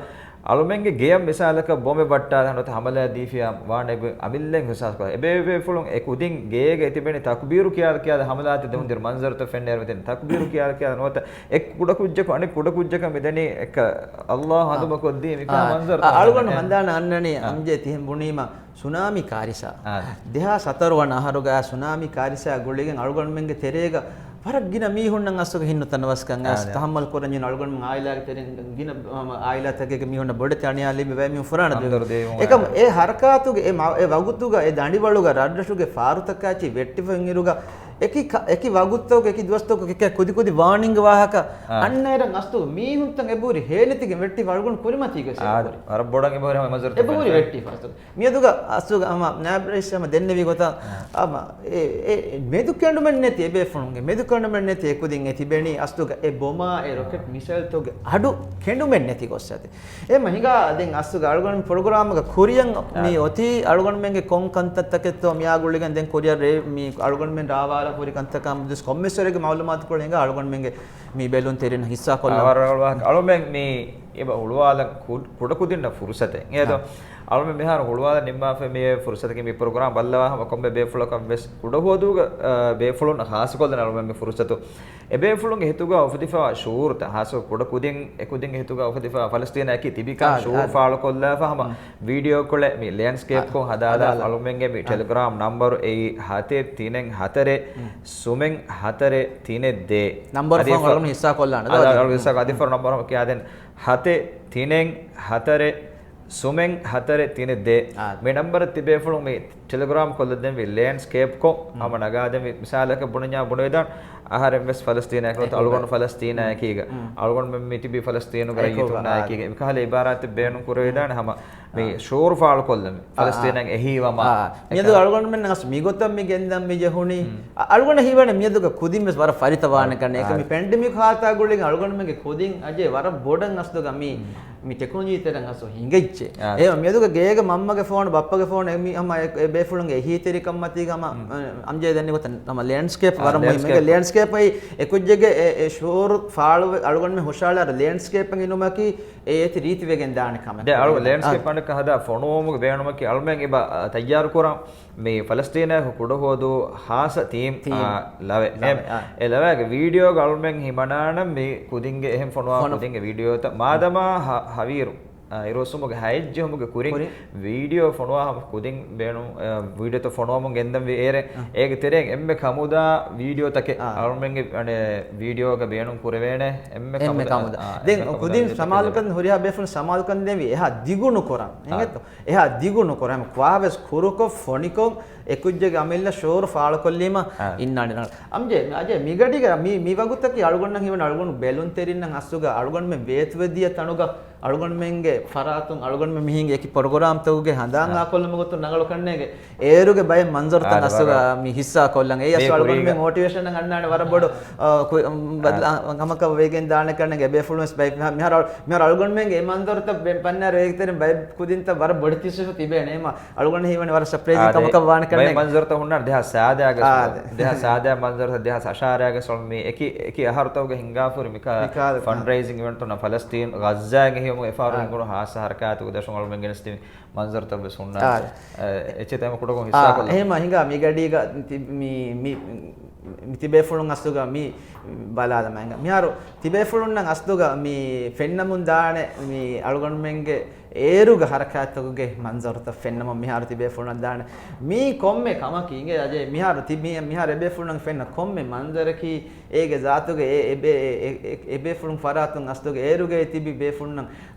އަޅުމެންގެ ގެޔަށް މިސާލަކަށް ބޮމެއް ވައްޓާލާ ނުވަތަ ހަމަލާ ދީފިޔާ ވާނެ އަމިއްލައިން ހިސާބުކޮށް. އެބޭފުޅުން އެ ކުދިން ގޭގަ ތިބެނީ ތަކުބީރު ކިޔާލަ ކިޔާލަ ހަމަލާތައް ދެމުން ދިރު މަންޒަރުތައް ފެންނައިރު މިތިން ތަކުބީރު ކިޔާލަ ކިޔާލަ ނުވަތަ އެ ކުޑަކުއްޖަކު އަނެއް ކުޑަކުއްޖަކަށް މިދަނީ އެކަ އައްލާހު އާ. ހަނދުމަކޮށްދީ މިކަހަލަ އާ. މަންޒަރުތައް އަ-، އަޅުގަނޑު ހަނދާނަށް އަންނަނީ އާ. އަމްޖެ ތިހެން ބުނީމަ ސުނާމީ ކާރިސާ. އާ. ދެހާސް ހަތަރު ވަނަ އަހަރުގަ ސުނާމީ ކާރިސާ ގުޅިގެން އަޅުގަނޑުމެންގެ ތެރޭގަ ވަރަށް ގިނަ މީހުންނަށް އަސްލުގަ ހިންނު ތަނަވަސްކަން އަސް ތަހައްމަލް ކުރަންޖެހޭ އަޅުގަނޑުމެން އާއިލާގެ ތެރެއިން ގިނަ އާއިލާތަކެއްގެ މީހުންނަށް ބޮޑެތި އަނިޔާ ލިބި ބައެއް މީހުން ފުރާނަ ދުވެ. އެކަމު އެ ހަރަކާތުގެ އެ މަ-، އެ ވަގުތުގަ އެ ދަނޑިވަޅުގަ ރަށްރަށުގެ ފާރުތަކާއި ވެއްޓިފަ އިރުގަ އެކި ކަ-، އެކި ވަގުތަކުގަ އެކި ދުވަސްތަކުގަ ކެ-، ކެ-، ކުދި ކުދި ވާނިންގ ވާހަކަ އަންނައިރަށް އަސްލު މީހުންތައް އެބަހުރި ހޭލެތިގެން ވެއްޓިފަ އަޅުގަނޑު ކުރިމަތީގަ އާ، ވަރަށް ބޮޑަށް އެބަހުރި ހަމަ މަންޒަރުތައް އެބަހުރި ވެއްޓިފަ އަސްލު. މިއަދުގަ އަސްލުގަ ހަމަ ނާބް ރައީސް ހަމަ ދެންނެވި ގޮތަށް ހަމަ އެ، އެ މެދު ކެނޑުމެއް ނެތި އެ ބޭފުޅުންގެ، މެދު ކެނޑުމެއް ނެތި އެ ކުދިން އެ ތިބެނީ އަސްލުގަ އެ ބޮމާ އެ ރޮކެޓް މިސައިލްތަކުގެ އަޑު ކެނޑުމެއް ނެތި ގޮއްސަތި. އެ މަ ހިނގާ ދެން އަސްލުގަ އަޅުގަނޑު ޕްރޮގްރާމްގަ ކުރިޔަށް މި އޮތީ އަޅުގަނޑުމެންގެ ކޮން ކަންތައްތަކެއްތޯ މިއާ ގުޅިގެން ދެން ކުރިޔަށް ރޭ-، މި އަޅުގަނޑުމެން ރާވާލާ ހުރި ކަންތަކާ މުދިސް ކޮންމެސްވަރެއްގެ މައުލޫމާތުކޮޅު ހިނގާ އަޅުގަނޑުމެންގެ މި ބެލުންތެރިން ހިއްސާ ކޮށްލަން. އަޅުމެން މި އެބަ ހުޅުވާލަން ކު-، ކުޑަކުދިންނަށް ފުރުސަތެއް. އޭދޯ އަޅުމެން މިހާރު ހުޅުވާލަން ނިންމާފައި މި ފުރުސަތަކީ މި ޕްރޮގްރާމް ބައްލަވާ ހަމަ ކޮންމެ ބޭފުޅަކަށް ވެސް ކުޑަހުވަދޫގަ، އަ، ބޭފުޅުން ހާއްސަކޮށްލަން އަޅުމެން މި ފުރުސަތު. އެބޭފުޅުންގެ ހިތުގަ އުފެދިފަ ޝުޢޫރުތައް، ހާއްސަ ކުޑަކުދިން، އެކުދިންގެ ހިތުގަ އުފެދިފަ ފަލަސްތީނާއެކީ ތިބިކަން ޝުޢޫރު ފާޅުކޮށްލާފަ ހަމަ ވީޑިއޯކޮޅެއް މި ލޭންޑްސްކޭޕްކޮށް ހަދާލާ އަޅުމެންގެ މި ޓެލެގްރާމް ނަމްބަރު އެއީ ހަތެއް ތިނެއް ހަތަރެއް ސުމެއް ހަތަރެއް ތިނެއް ދޭއް. ނަމްބަރު ފޯން އަޅުގަނޑު ހިއްސާ ކޮށްލާނެ. އަދި އަޅުގަނޑު ހިއްސާ އަދި ފަރު ނަމްބަރު ކިޔާދެން ހަތެއް ތިނެއް ހަތަރެއް ސުމެއް ހަތަރެއް ތިނެއް ދޭއް. އާ. މި ނަމްބަރަށް ތިބޭފުޅުން މި ޓެލެގްރާމް ކޮށްލަދެންވީ ލޭންޑްސްކޭޕްކޮށް ހަމަ ނަގާދެންވީ. މިސާލަކަށް ބުނަންޏާ ބުނެވިދާން އަހަރެން ވެސް ފަލަސްތީނާއެކީ އަޅުގަނޑު ފަލަސްތީނާއެކީގަ އަޅުގަނޑު މި ތިބީ ފަލަސްތީނުގަ ރައްޔިތުންނާއެކީގަ. މިކަހަލަ އިބާރާތެއް ބޭނުން ކުރެވިދާނެ ހަމަ މި ޝުޢޫރު ފާޅުކޮށްލަމި. ފަލަސްތީނަށް އެހީވަމާ. މިއަދު އަޅުގަނޑުމެން އަސް މިގޮތަށް މި ގެންދަން މި ޖެހުނީ. އަ-، އަޅުގަނޑަށް ހީވަނީ މިއަދުގަ ކުދިން ވެސް ވަރަށް ފަރިތަވާނެ ކަން. އެކަ މި ޕެންޑެމިކް ހާލަތާ ގުޅިގެން އަޅުގަނޑުމެންގެ ކުދިން އަޖޭ ވަރަށް ބޮޑަށް އަސްލުގަ މި، މި ޓެކްނޮލޮޖީ ތެރެއަށް އަސްލު ހިނގައްޖެ. އެ މިއަދުގަ ގޭގަ މަންމަގެ ފޯނު، ބައްޕަގެ ފޯނު، އެ މި ހަމަ އެ، އެ ބޭފުޅުންގެ އެހީތެރިކަން މަތީގަ ހަމަ، އަ، އަމްޖޭ ދެންނެވި ގޮތަށް ހަމަ ލޭންޑްސްކޭޕް ވަރަށް މުހިއްމު. ލޭންޑްސްކޭޕް އެ ކުއްޖެއްގެ އެ، އެ ޝުޢޫރު ފާޅުވެ އަޅުގަނޑުމެން ހުށައަޅާ ލޭންޑްސްކޭޕް އިނުމަކީ އެ އޭތި ރީތިވެގެން ދާނެ ކަމެއް. ދެ އަޅު ލޭންޑްސްކޭޕް އަނޑަކަށް ހަދާ ފޮނުވުމުގެ ބޭނުމަކީ އަޅުމެން އެބަ، އަ، ތައްޔާރު ކުރަން މި ފަލަސްތީނާއެކު ކުޑަހުވަދޫ ހާއްސަ ތީމް، ތީމް. އާ، ލަވެ. ލަވެ، އެ، އާ. އެ ލަވައިގެ ވީޑިއޯގަ އަޅުމެން ހިމަނާނަން މި ކުދިންގެ އެހެން ފޮނުވާ ފޮނު- ކުދިންގެ ވީޑިއޯތައް މާދަމާ ހަ-، ހަވީރު، އާ، އިރުއޮއްސުމުގެ ހައެއް ޖެހުމުގެ ކުރިން ކުރިން. ވީޑިއޯ ފޮނުވާ ހަމަ ކުދިން ބޭނުން، އާ، ވީޑިއޯތައް ފޮނުވަމުން ގެންދަންވީ އޭރެ. އާ. އޭގެ ތެރެއިން އެންމެ ކަމުދާ ވީޑިއޯތަކެއް އާ. އަޅުމެންގެ، އަނެ، ވީޑިއޯގަ ބޭނުން ކުރެވޭނެ. އެންމެ އެންމެ ކަމުދާ، ކަމުދާ. އާ، ދެން އެންމެ ކަމުދާ ކުދިން ވީޑިއޯތަކެއް ސަމާލުކަން ހުރިހާ ބޭފުޅުން ސަމާލުކަން ދެންވީ އެހާ ދިގު ނުކުރަން. އާ. އެނގޭތޯ؟ އެހާ ދިގު ނުކުރަން ކުވާވެސް ކުރުކޮށް ފޮނިކޮށް އެކުއްޖެއްގެ އަމިއްލަ ޝުޢޫރު ފާޅުކޮށްލީމަ އާ. އިންނާނެ. އަމްޖޭ، އަޖޭ، މިގަޑީގަ މި، މި ވަގުތަކީ އަޅުގަނޑަށް ހީވަނީ އަޅުގަނޑު ބެލުންތެރިންނަށް އަސްލުގަ އަޅުގަނޑުމެން ވޭތުވެދިޔަ ތަނުގަ އަޅުގަނޑުމެންގެ ފަރާތުން އަޅުގަނޑުމެން މިހިނގި އެކި ޕްރޮގްރާމްތަކުގެ ހަނދާން އާ. އާކޮށްލުމުގެ ގޮތުން ރަނގަޅު ކަންނޭނގެ އޭރުގެ ބައެއް މަންޒަރުތައް އާ، އަސްލުގަ ވަރަށް. މި ހިއްސާ ކޮށްލަން. އެއީ އަސްލު އަޅުގަނޑުމެން މޯޓިވޭޝަނަށް އަންނާނެ ވަރަށް ބޮޑު، އާ، ކު-، އަ، ބަދަލާ ކަމަކަށް ވެގެން ދާނެ ކަންނޭނގެ ބޭފުޅުން ވެސް ބައެއް މިހާރު، މިހާރު އަޅުގަނޑުމެންގެ އެ މަންޒަރުތައް ބެ-، ބަންނާ ރޭގެ ތެރެއިން ބައެއް ކުދިންތައް ވަރަށް ބޮޑެތި ސިފަ ތިބޭނެ. އެމަ އަޅުގަނޑު ހީވަނީ ވަރަށް ސަޕްރައިޒިން ކަމަކަށް ވާނެ ކަންނޭނގެ. މަންޒަރުތައް ހުންނާނެ ދެހާސް ސާދައިގެ ދެހާސް ސާދައިގެ މަންޒަރުތައް ދެހާސް އަށާރައިގެ ސޮޅު މި އެކި، އެކި އަހަރުތަކުގެ ހިނގާފަ ހުރި މިކާ ފަންޑްރައިޒިން އިވެންޓުން ފަލަސްތީން ޣައްޒާގެ ހިޔުމުގެ އެފާރު ހިނގުނު ހާއްސަ ހަރަކާތުގެ ދަށުން އަޅުމެން ގެނެސްދިން މަންޒަރުތައް ވެސް ހުންނާނެ. އެ، އެއްޗެއް ތައް ކުޑަކޮށް ހިއްސާ ކޮށްލަން. އެހެން ހިނގާ މިގަޑީގަ ތި-، މި، މި، މި ތިބޭފުޅުން އަސްލުގަ މި ބަލާލަމާ ހިނގާ. މިހާރު ތިބޭފުޅުންނަށް އަސްލުގަ މި ފެންނަމުން ދާނެ މި އަޅުގަނޑުމެންގެ އޭރުގެ ހަރަކާތްތަކުގެ މަންޒަރުތައް ފެންނަމުން މިހާރު ތިބޭފުޅުންނަށް ދާނެ. މީ ކޮންމެ ކަމަކީ އިނގޭ އަޖޭ މިހާރު ތި-، މި-، މިހާރު އެބޭފުޅުންނަށް ފެންނަ ކޮންމެ މަންޒަރަކީ އޭގެ ޒާތުގެ އެ، އެ، އެ، އެ، އެބޭފުޅުން ފަރާތުން އަސްލުގެ އޭރުގައި ތިބި ބޭފުޅުންނަށް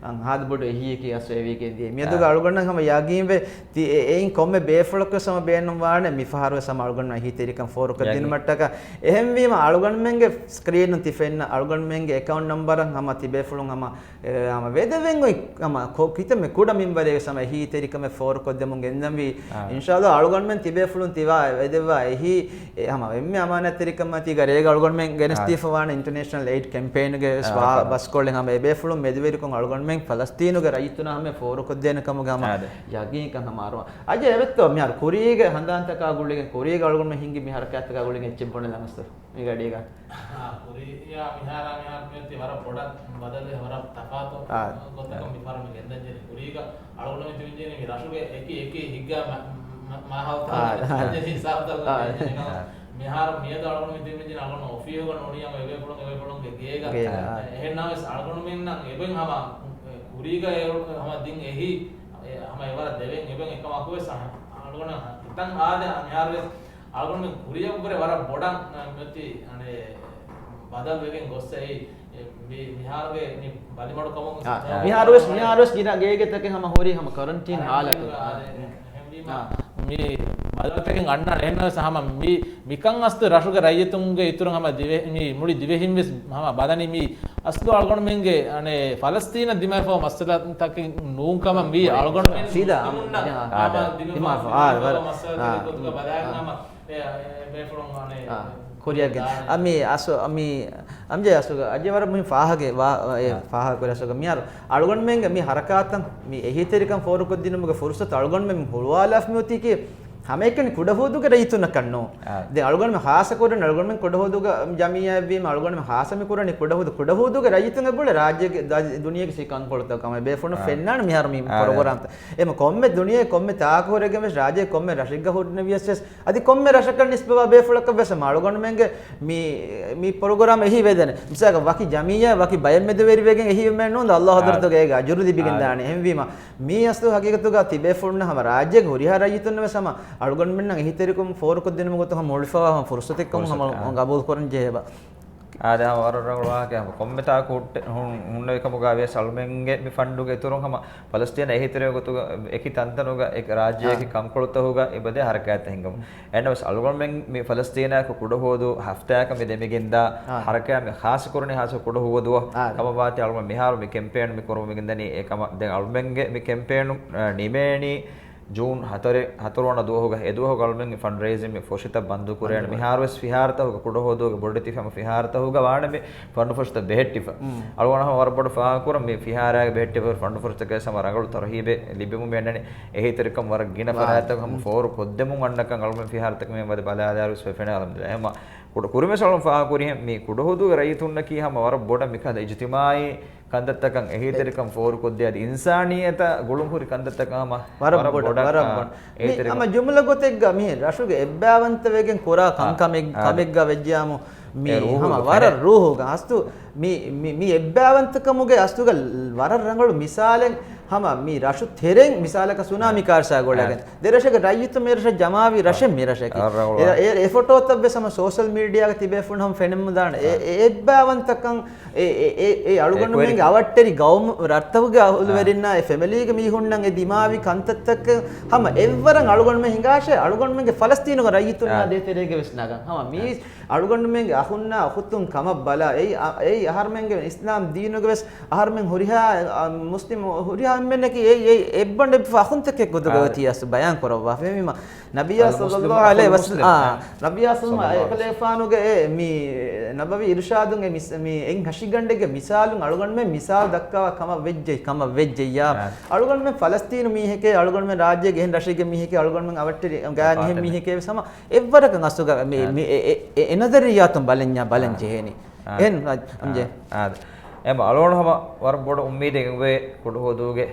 ހާދަ ބޮޑު އެހީއެކޭ އަސް ވެވިގެން ދިޔަ. މިއަދުގަ އަޅުގަނޑަށް ހަމަ ޔަގީންވޭ، ތި-، އެ-، އެއިން ކޮންމެ ބޭފުޅަކުވެސް ހަމަ ބޭނުންވާނެ މިފަހަރުވެސް ހަމަ އަޅުގަނޑު އެހީތެރިކަން ފޯރުކޮށްދިނުމަށްޓަކާ. އެހެންވީމަ އަޅުގަނޑުމެންގެ ސްކްރީނުން ތި ފެންނަ އަޅުގަނޑުމެންގެ އެކައުންޓް ނަމްބަރަށް ހަމަ ތިބޭފުޅުން ހަމަ އެ، ހަމަ ވެދެވެން އޮތް ހަމަ ކޮ-، ކިތަންމެ ކުޑަ މިންވަރެއް ވެސް ހަމަ އެހީތެރިކަމެއް ފޯރުކޮށްދެމުން ގެންދަންވީ. އާ. އިންޝާﷲ އަޅުގަނޑުމެން ތިބޭފުޅުން ތިވާ ވެދެއްވާ އެހީ، އެ، ހަމަ އެންމެ އަމާނާތްތެރިކަމާ ތީގަ ރޭގަ އަޅުގަނޑުމެން ގެނެސްދީފަ ވާނެ އިންޓަރނޭޝަނަލް އެއިޑް ކެމްޕޭންގެ ވެސް ވާ-، ބަސްކޮޅެއް ހަމަ އެބޭފުޅުން މެދުވެރިކޮށް އަޅުގަނޑުމެން ފަލަސްތީނުގެ ރައްޔިތުންނާ ހަމަ ފޯރުކޮށްދޭނެ ކަމުގެ ހަމަ ޔަގީންކަން ހަމަ އަރުވާ. އަޖޭ އެވެއްތޯ މިހާރު ކުރީގެ ހަނދާންތަކާ ގުޅިގެން ކުރީގަ އަޅުގަނޑުމެން ހިންގި މި ހަރަކާތްތަކާ ގުޅިގެން އެއްޗެއް ބުނެލަން އަސްތު މި ގަޑީގަ. އާ، ކުރިޔާ މިހާރާ މިހާރު މިއޮތީ ވަރަށް ބޮޑަށް ބަދަލެއް، ވަރަށް ތަފާތު އާ. ގޮތަކަށް މިފަހަރު މި ގެންދަންޖެހޭ. ކުރީގަ އަޅުގަނޑު މި ތިބިންޖެހޭ މި ރަށުގެ އެކި އެކި ހިތްގަ މަ-، މަ-، މާހައުލްތައް އާ. ހިސާބުތައް އާ. މިހާރު މިއަދު އަޅުގަނޑު މި ތިބިންޖެހޭ އަޅުގަނޑު އޮފީހުގަ ނޫނީ ހަމަ އެބޭފުޅުން އެބޭފުޅުންގެ ގޭގަ. ގޭގަ، އާ. އެހެންނަމަވެސް އަޅުގަނޑުމެންނަށް އެބައިން ހަމަ ކުރީގަ އެ ހަމަ ދިން އެހީ، އެ ހަމަ އެވަރަށް ދެވެން އެބައިން އެކަމަކުވެސް އަ-، އަޅުގަނޑަށް ހިތަށް އާދެ މިހާރުވެސް އަޅުގަނޑުމެން ކުރިއަށްވުރެ ވަރަށް ބޮޑަށް މިއޮތީ އަނެއް ބަދަލުވެގެން ގޮއްސަ އެއީ. މި-، މިހާރުގެ މި ބަލިމަޑުކަމުން އާ، ސަބަބު މިހާރުވެސް، މިހާރުވެސް ގިނަ ގޭގެތަކެއް ހަމަ ހުރީ ހަމަ ކަރަންޓީން ހާލަތު. އާ، އެހެންވީމަ އާ. މި ބަލަތަކެއް އަންނާނެ އެހެންނަމަވެސް ހަމަ މި މިކަން އަސްތު ރަށުގެ ރައްޔިތުންގެ އިތުރުން ހަމަ ދިވެ-، މި މުޅި ދިވެހިންވެސް ހަމަ ބަލަނީ މި އަސްލު އަޅުގަނޑުމެންގެ އަނެއް ފަލަސްތީނަށް ދިމާވެފައި މައްސަލަތަކެއް ނޫން ކަމަށް މި އަޅުގަނޑުމެން ސީދާ މުސްލިމުންނަށް ހަމަ ދިމާވެފައި މައްސަލަތަކެއް ގޮތުގަ ބަލާގެން ހަމަ ކުރިއަށް ގެން. އަ، މި އަސް-، މި އަމްޖެ އަސްލުގަ އަޖެ ވަރަށް މުހިން ފާހަގެ ވާ-، އެ ފާހަގަ ކުރި އަސްލުގަ މިހާރު އަޅުގަނޑުމެންގެ މި ހަރަކާތަށް މި އެހީތެރިކަން ފޯރުކޮށްދިނުމުގެ ފުރުސަތު އަޅުގަނޑުމެން ހުޅުވާލާފަ މިއޮތީކީ ހަމައެކަނި ކުޑަހުދޫގެ ރައްޔިތުންނަކަށް ނޫން. ދެން އަޅުގަނޑުމެން ހާއްސަކުރަން އަޅުގަނޑުމެން ކުޑަހުދޫގަ ޖަމިއްޔާއެއްވީމަ އަޅުގަނޑުމެން ހާއްސަ މިކުރަނީ ކުޑަހުދޫ، ކުޑަހުދޫގެ ރައްޔިތުން އެބުޅެ ރާއްޖޭގެ ދަ-، ދުނިޔޭގެ ސިކަންކޮޅުތައް ކަމަށް ބޭފުޅުން ފެންނާނެ މިހާރު މި ޕްރޮގްރާމްތައް. އެމަ ކޮންމެ ދުނިޔެ ކޮންމެ ތާކުހުރެގެން ވެސް ރާއްޖޭ ކޮންމެ ރަށެއްގަ ހުރިނަ ވިޔަސް ވެސް އަދި ކޮންމެ ރަށަކަށް ނިސްބަތްވާ ބޭފުޅަކަށް ވެސް އަޅުގަނޑުމެންގެ މި، މި ޕްރޮގްރާމް އެހީ ވެދެނެ. މިސާލަކަށް ވަކި ޖަމިއްޔާ ވަކި ބައެއް މެދުވެރިވެގެން އެހީވެމެއް ނޫން، އައްލާހު ޙަޟްރަތުގެ އޭގެ އަޖުރު ލިބިގެން ދާނެ. އެހެންވީމަ މީ އަސްލު ހަގީގަތުގަ ތިބޭފުޅުންނަށް ހަމަ ރާއްޖޭގެ ހުރިހާ ރައްޔިތުންނަށް ވެސް ހަމަ އަޅުގަނޑުމެންނަށް އެހީތެރިކަން ފޯރުކޮށްދިނުމުގެ ގޮތުން ހަމަ ހުޅުފަވާ ހަމަ ފުރުސަތެއްކަމުން ހަމަ ގަބޫލުކުރަން ޖެހޭބާ. އާދެ، ހަމަ ވަރަށް ރަނގަޅު ވާހަކައެއް. ކޮންމެ ތާކު ހުއްޓެ-، ހުން-، ހުންނެވި ކަމުގަ ވިޔަސް އަޅުމެންގެ މި ފަންޑުގެ އިތުރުން ހަމަ ފަލަސްތީނަށް އެހީތެރިވެ ގޮތުގަ އެކި ތަންތަނުގަ އެކި ރާއްޖެއަކީ ކަންކޮޅުތަކުގަ އެބަދޭ ހަރަކާތްތައް ހިންގަމުން. އެހެންނަމަވެސް އަޅުގަނޑުމެން މި ފަލަސްތީނާއެކު ކުޑަހުވަދޫ ހަފްތާއަކަށް މި ދެމިގެންދާ ހަރަކާތް މި ޚާއްޞަކުރަނީ ޚާއްޞަ ކުޑަހުވަދޫއަށް ކަމަށްވާތީ އަޅުގަނޑު މިހާރު މި ކެމްޕޭން މި ކުރަމުން މިގެންދަނީ އެކަމަށް. ދެން އަޅުމެންގެ މި ކެމްޕޭނު، އަ، ނިމޭނީ ޖޫން ހަތަރެ-، ހަތަރުވަނަ ދުވަހުގަ. އެ ދުވަހުގަ އަޅުމެންގެ ފަންޑްރޭޒިން މި ފޮށިތައް ބަންދު ކުރޭނެ. މިހާރުވެސް ފިހާރަތަކުގަ ކުޑަހުވަދޫގެ ބޮޑެތި ހަމަ ފިހާރަތަކުގަ ވާނެ މި ފަންޑު ފޮށިތައް ބެހެއްޓިފަ. އަޅުގަނޑު ހަމަ ވަރަށް ބޮޑަށް ފާހަގަކުރަން މި ފިހާރައިގެ ބެހެއްޓިފަ ފަންޑު ފޮށިތަކަށް ހަމަ ރަނގަޅު ތަރުހީބެއް ލިބެމުން މި އަންނަނީ. އެހީތެރިކަން ވަރަށް ގިނަ ފަރާތްތަކު ހަމަ ފޯރު ކޮށްދެމުން އަންނަކަން އަޅުމެން ފިހާރަތަކަށް މި ވަދެ ބަލާލާރުވެސް ފެނޭ އަލްޙަމްދުލިއްލާހް. ހަމަ ކުޑަ-، ކުރިމަސް އަޅުން ފާހަގަކުރިހެން މި ކުޑަހުދޫގެ ރައްޔިތުންނަކީ ހަމަ ވަރަށް ބޮޑަށް މިކަން އިޖްތިމާޢީ ކަންތައްތަކަށް އެހީތެރިކަން ފޯރުކޮށްދޭ އަދި އިންސާނިއްޔަތަށް ގުޅުންހުރި ކަންތައްތަކަށް ހަމަ ވަރަށް ބޮޑަށް، ވަރަށް ބޮޑަށް. އާ، ބޮޑަށް. މި އެހީތެރިކަން. ހަމަ ޖުމްލަ ގޮތެއްގަ މި ރަށުގެ އެއްބައިވަންތަވެގެން ކުރާ ކަންކަމެއް، އާ، ކަމެއްގަ ވެއްޖިޔާމު މި އެ ރޫހުގަ ހަމަ ވަރަށް ރޫހުގަ އަސްތު މި، މި، މި އެއްބައިވަންތަކަމުގެ އަސްތުގަ ވަރަށް ރަނގަޅު މިސާލެއް ހަމަ މި ރަށު ތެރެއިން މިސާލަކަށް ސުނާމީ ކާރިސާ ގުޅަގެން. ދެ ރަށެއްގެ ރައްޔިތު މި ރަށަށް ޖަމާވި ރަށެއް މި ރަށަކީ. އެ، އެ، އެ ފޮޓޯތައް ވެސް ހަމަ ސޯޝަލް މީޑިއާގަ ތިބޭފުޅުން ހަމަ ފެނެމުން ދާނެ. އެ، އެ އެއްބައިވަންތަކަން އެ، އެ، އެ، އެ އަޅުގަނޑުމެންގެ އަވަށްޓެރި ގައުމު ރަށްތަކުގެ އަހުލުވެރިންނާ އެ ފެމިލީގެ މީހުންނަށް އެ ދިމާވި ކަންތައްތަކަށް ހަމަ އެއްވަރަށް އަޅުގަނޑުމެން ހިނގާށޭ، އަޅުގަނޑުމެންގެ ފަލަސްތީނުގެ ރައްޔިތުންނާ ދޭތެރޭގެ ވެސް ނަގަން. ހަމަ މީ އަޅުގަނޑުމެންގެ އަޚުންނާ އުޚުތުން ކަމަށް ބަލާ، އެއީ، އެއީ އަހަރުމެންގެ އިސްލާމް ދީނުގެ ވެސް އަހަރުމެން ހުރިހާ، އަ، މުސްލިމް ހުރިހާ އެންމެންނަކީ އެއީ، އެއީ އެއްބަނޑެއް އަޚުންތަކެއް ގޮތުގަ އޮތީ އަސް ބަޔާން ކުރައްވާފަ. އެހެންވީމަ، ނަބިއްޔާ ޞައްލައްލާހު ޢަލައިހި ވަސައްލަމް، އާ، ނަބިއްޔާ ޞައްލައްލާހު ޢަލައިހި ވަސައްލަމް އެކަލޭފާނުގެ އެ މި ނަބަވީ އިރުޝާދުން އެ މިސް-، މި އެއް ހަށިގަނޑެއްގެ މިސާލުން އަޅުގަނޑުމެން މިސާލު ދައްކަވާ ކަމަށް ވެއްޖެ، ކަމަށް ވެއްޖެއްޔާ، އަޅުގަނޑުމެން ފަލަސްތީނު މީހެކޭ، އަޅުގަނޑުމެން ރާއްޖޭގެ އެހެން ރަށެއްގެ މީހެކޭ، އަޅުގަނޑުމެން އަވަށްޓެރި ގާތް އެހެން މީހެކޭ ވެސް ހަމަ އެއްވަރަކަށް އަސްލުގަ މި، މި އެ، އެ، އެ، އެ ނަޒަރިއްޔާތުން ބަލަންޏާ ބަލަން ޖެހޭނީ. އެހެން އަންޖެ. އާދެ. އެމަ އަޅުގަނޑު ހަމަ ވަރަށް ބޮޑު އުއްމީދެއް އެނގުވޭ ކުޑަހުދޫގެ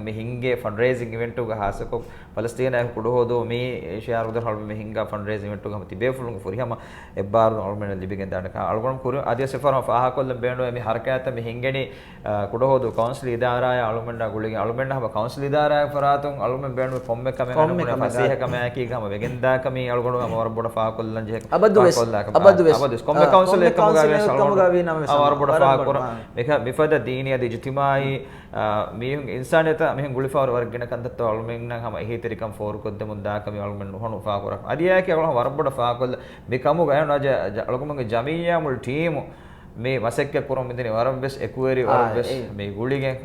މި ހިންގޭ ފަންޑްރޭޒިން އިވެންޓުގަ ހާއްސަކޮށް ފަލަސްތީނާއެކު ކުޑަހުދޫ މި ޝިޢާރު ދަރު ހަޅު މި ހިންގާ ފަންޑްރޭޒިން އިވެންޓުގަ ހަމަ ތިބޭފުޅުންގެ ފުރިހަމަ އެއްބާރު އަޅުމެންނަށް ލިބިގެން ދާނެ ކަމަށް އަޅުގަނޑު ކުރި އަދި އަސް އެއްފަހަރު ފާހަގަކޮށްލަން ބޭނުންވޭ މި ހަރަކާތްތައް މި ހިންގެނީ، އަ، ކުޑަހުދޫ ކައުންސިލް އިދާރާއާ އަޅުމެންނާ ގުޅިގެން އަޅުމެންނަށް ހަމަ ކައުންސިލް އިދާރާގެ ފަރާތުން އަޅުމެން ބޭނުންވޭ ކޮންމެ ކަމެއް ކޮންމެ އަޅުމެން ކަމެއް ފަސޭހަ ކަމާއެކީގަ ހަމަ ވެގެންދާ ކަމީ އަޅުގަނޑު ހަމަ ވަރަށް ބޮޑަށް ފާހަގަކޮށްލަން ޖެހޭ. އަބަދުވެސް، އަބަދުވެސް. އަބަދުވެސް. ކޮންމެ ކައުންސިލް އެއްކަމުގަ ވިޔަސް އަޅުމެން ހަމަ ވަރަށް ބޮޑަށް ފާހަގަކުރަން. މިފަ-، މިފަދަ ދީނީ އަދި އިޖްތިމާޢީ، އާ، މީހުން އިންސާނިއްޔަތަށް މިހެން ގުޅިފަހަރު ވަރަށް ގިނަ ކަންތައްތައް އަޅުމެންނަށް ހަމަ އެހީތެރިކަން ފޯރުކޮށްދެމުން ދާ ކަމީ އަޅުމެން ނުހަނު ފާހަގަކުރަން. އަދި އެއާއެކީ އަޅުގަނޑު ވަރަށް ބޮޑަށް ފާހަގަކޮށްލަ މި ކަމުގަ އެހެން އަޅުގަނޑުމެންގެ ޖަމިއްޔާ މުޅި ޓީމު މި މަސައްކަތް ކުރަމުން މިދަނީ ވަރަށް ވެސް އެކުވެރި، ވަރަށް ވެސް މި ގުޅިގެން،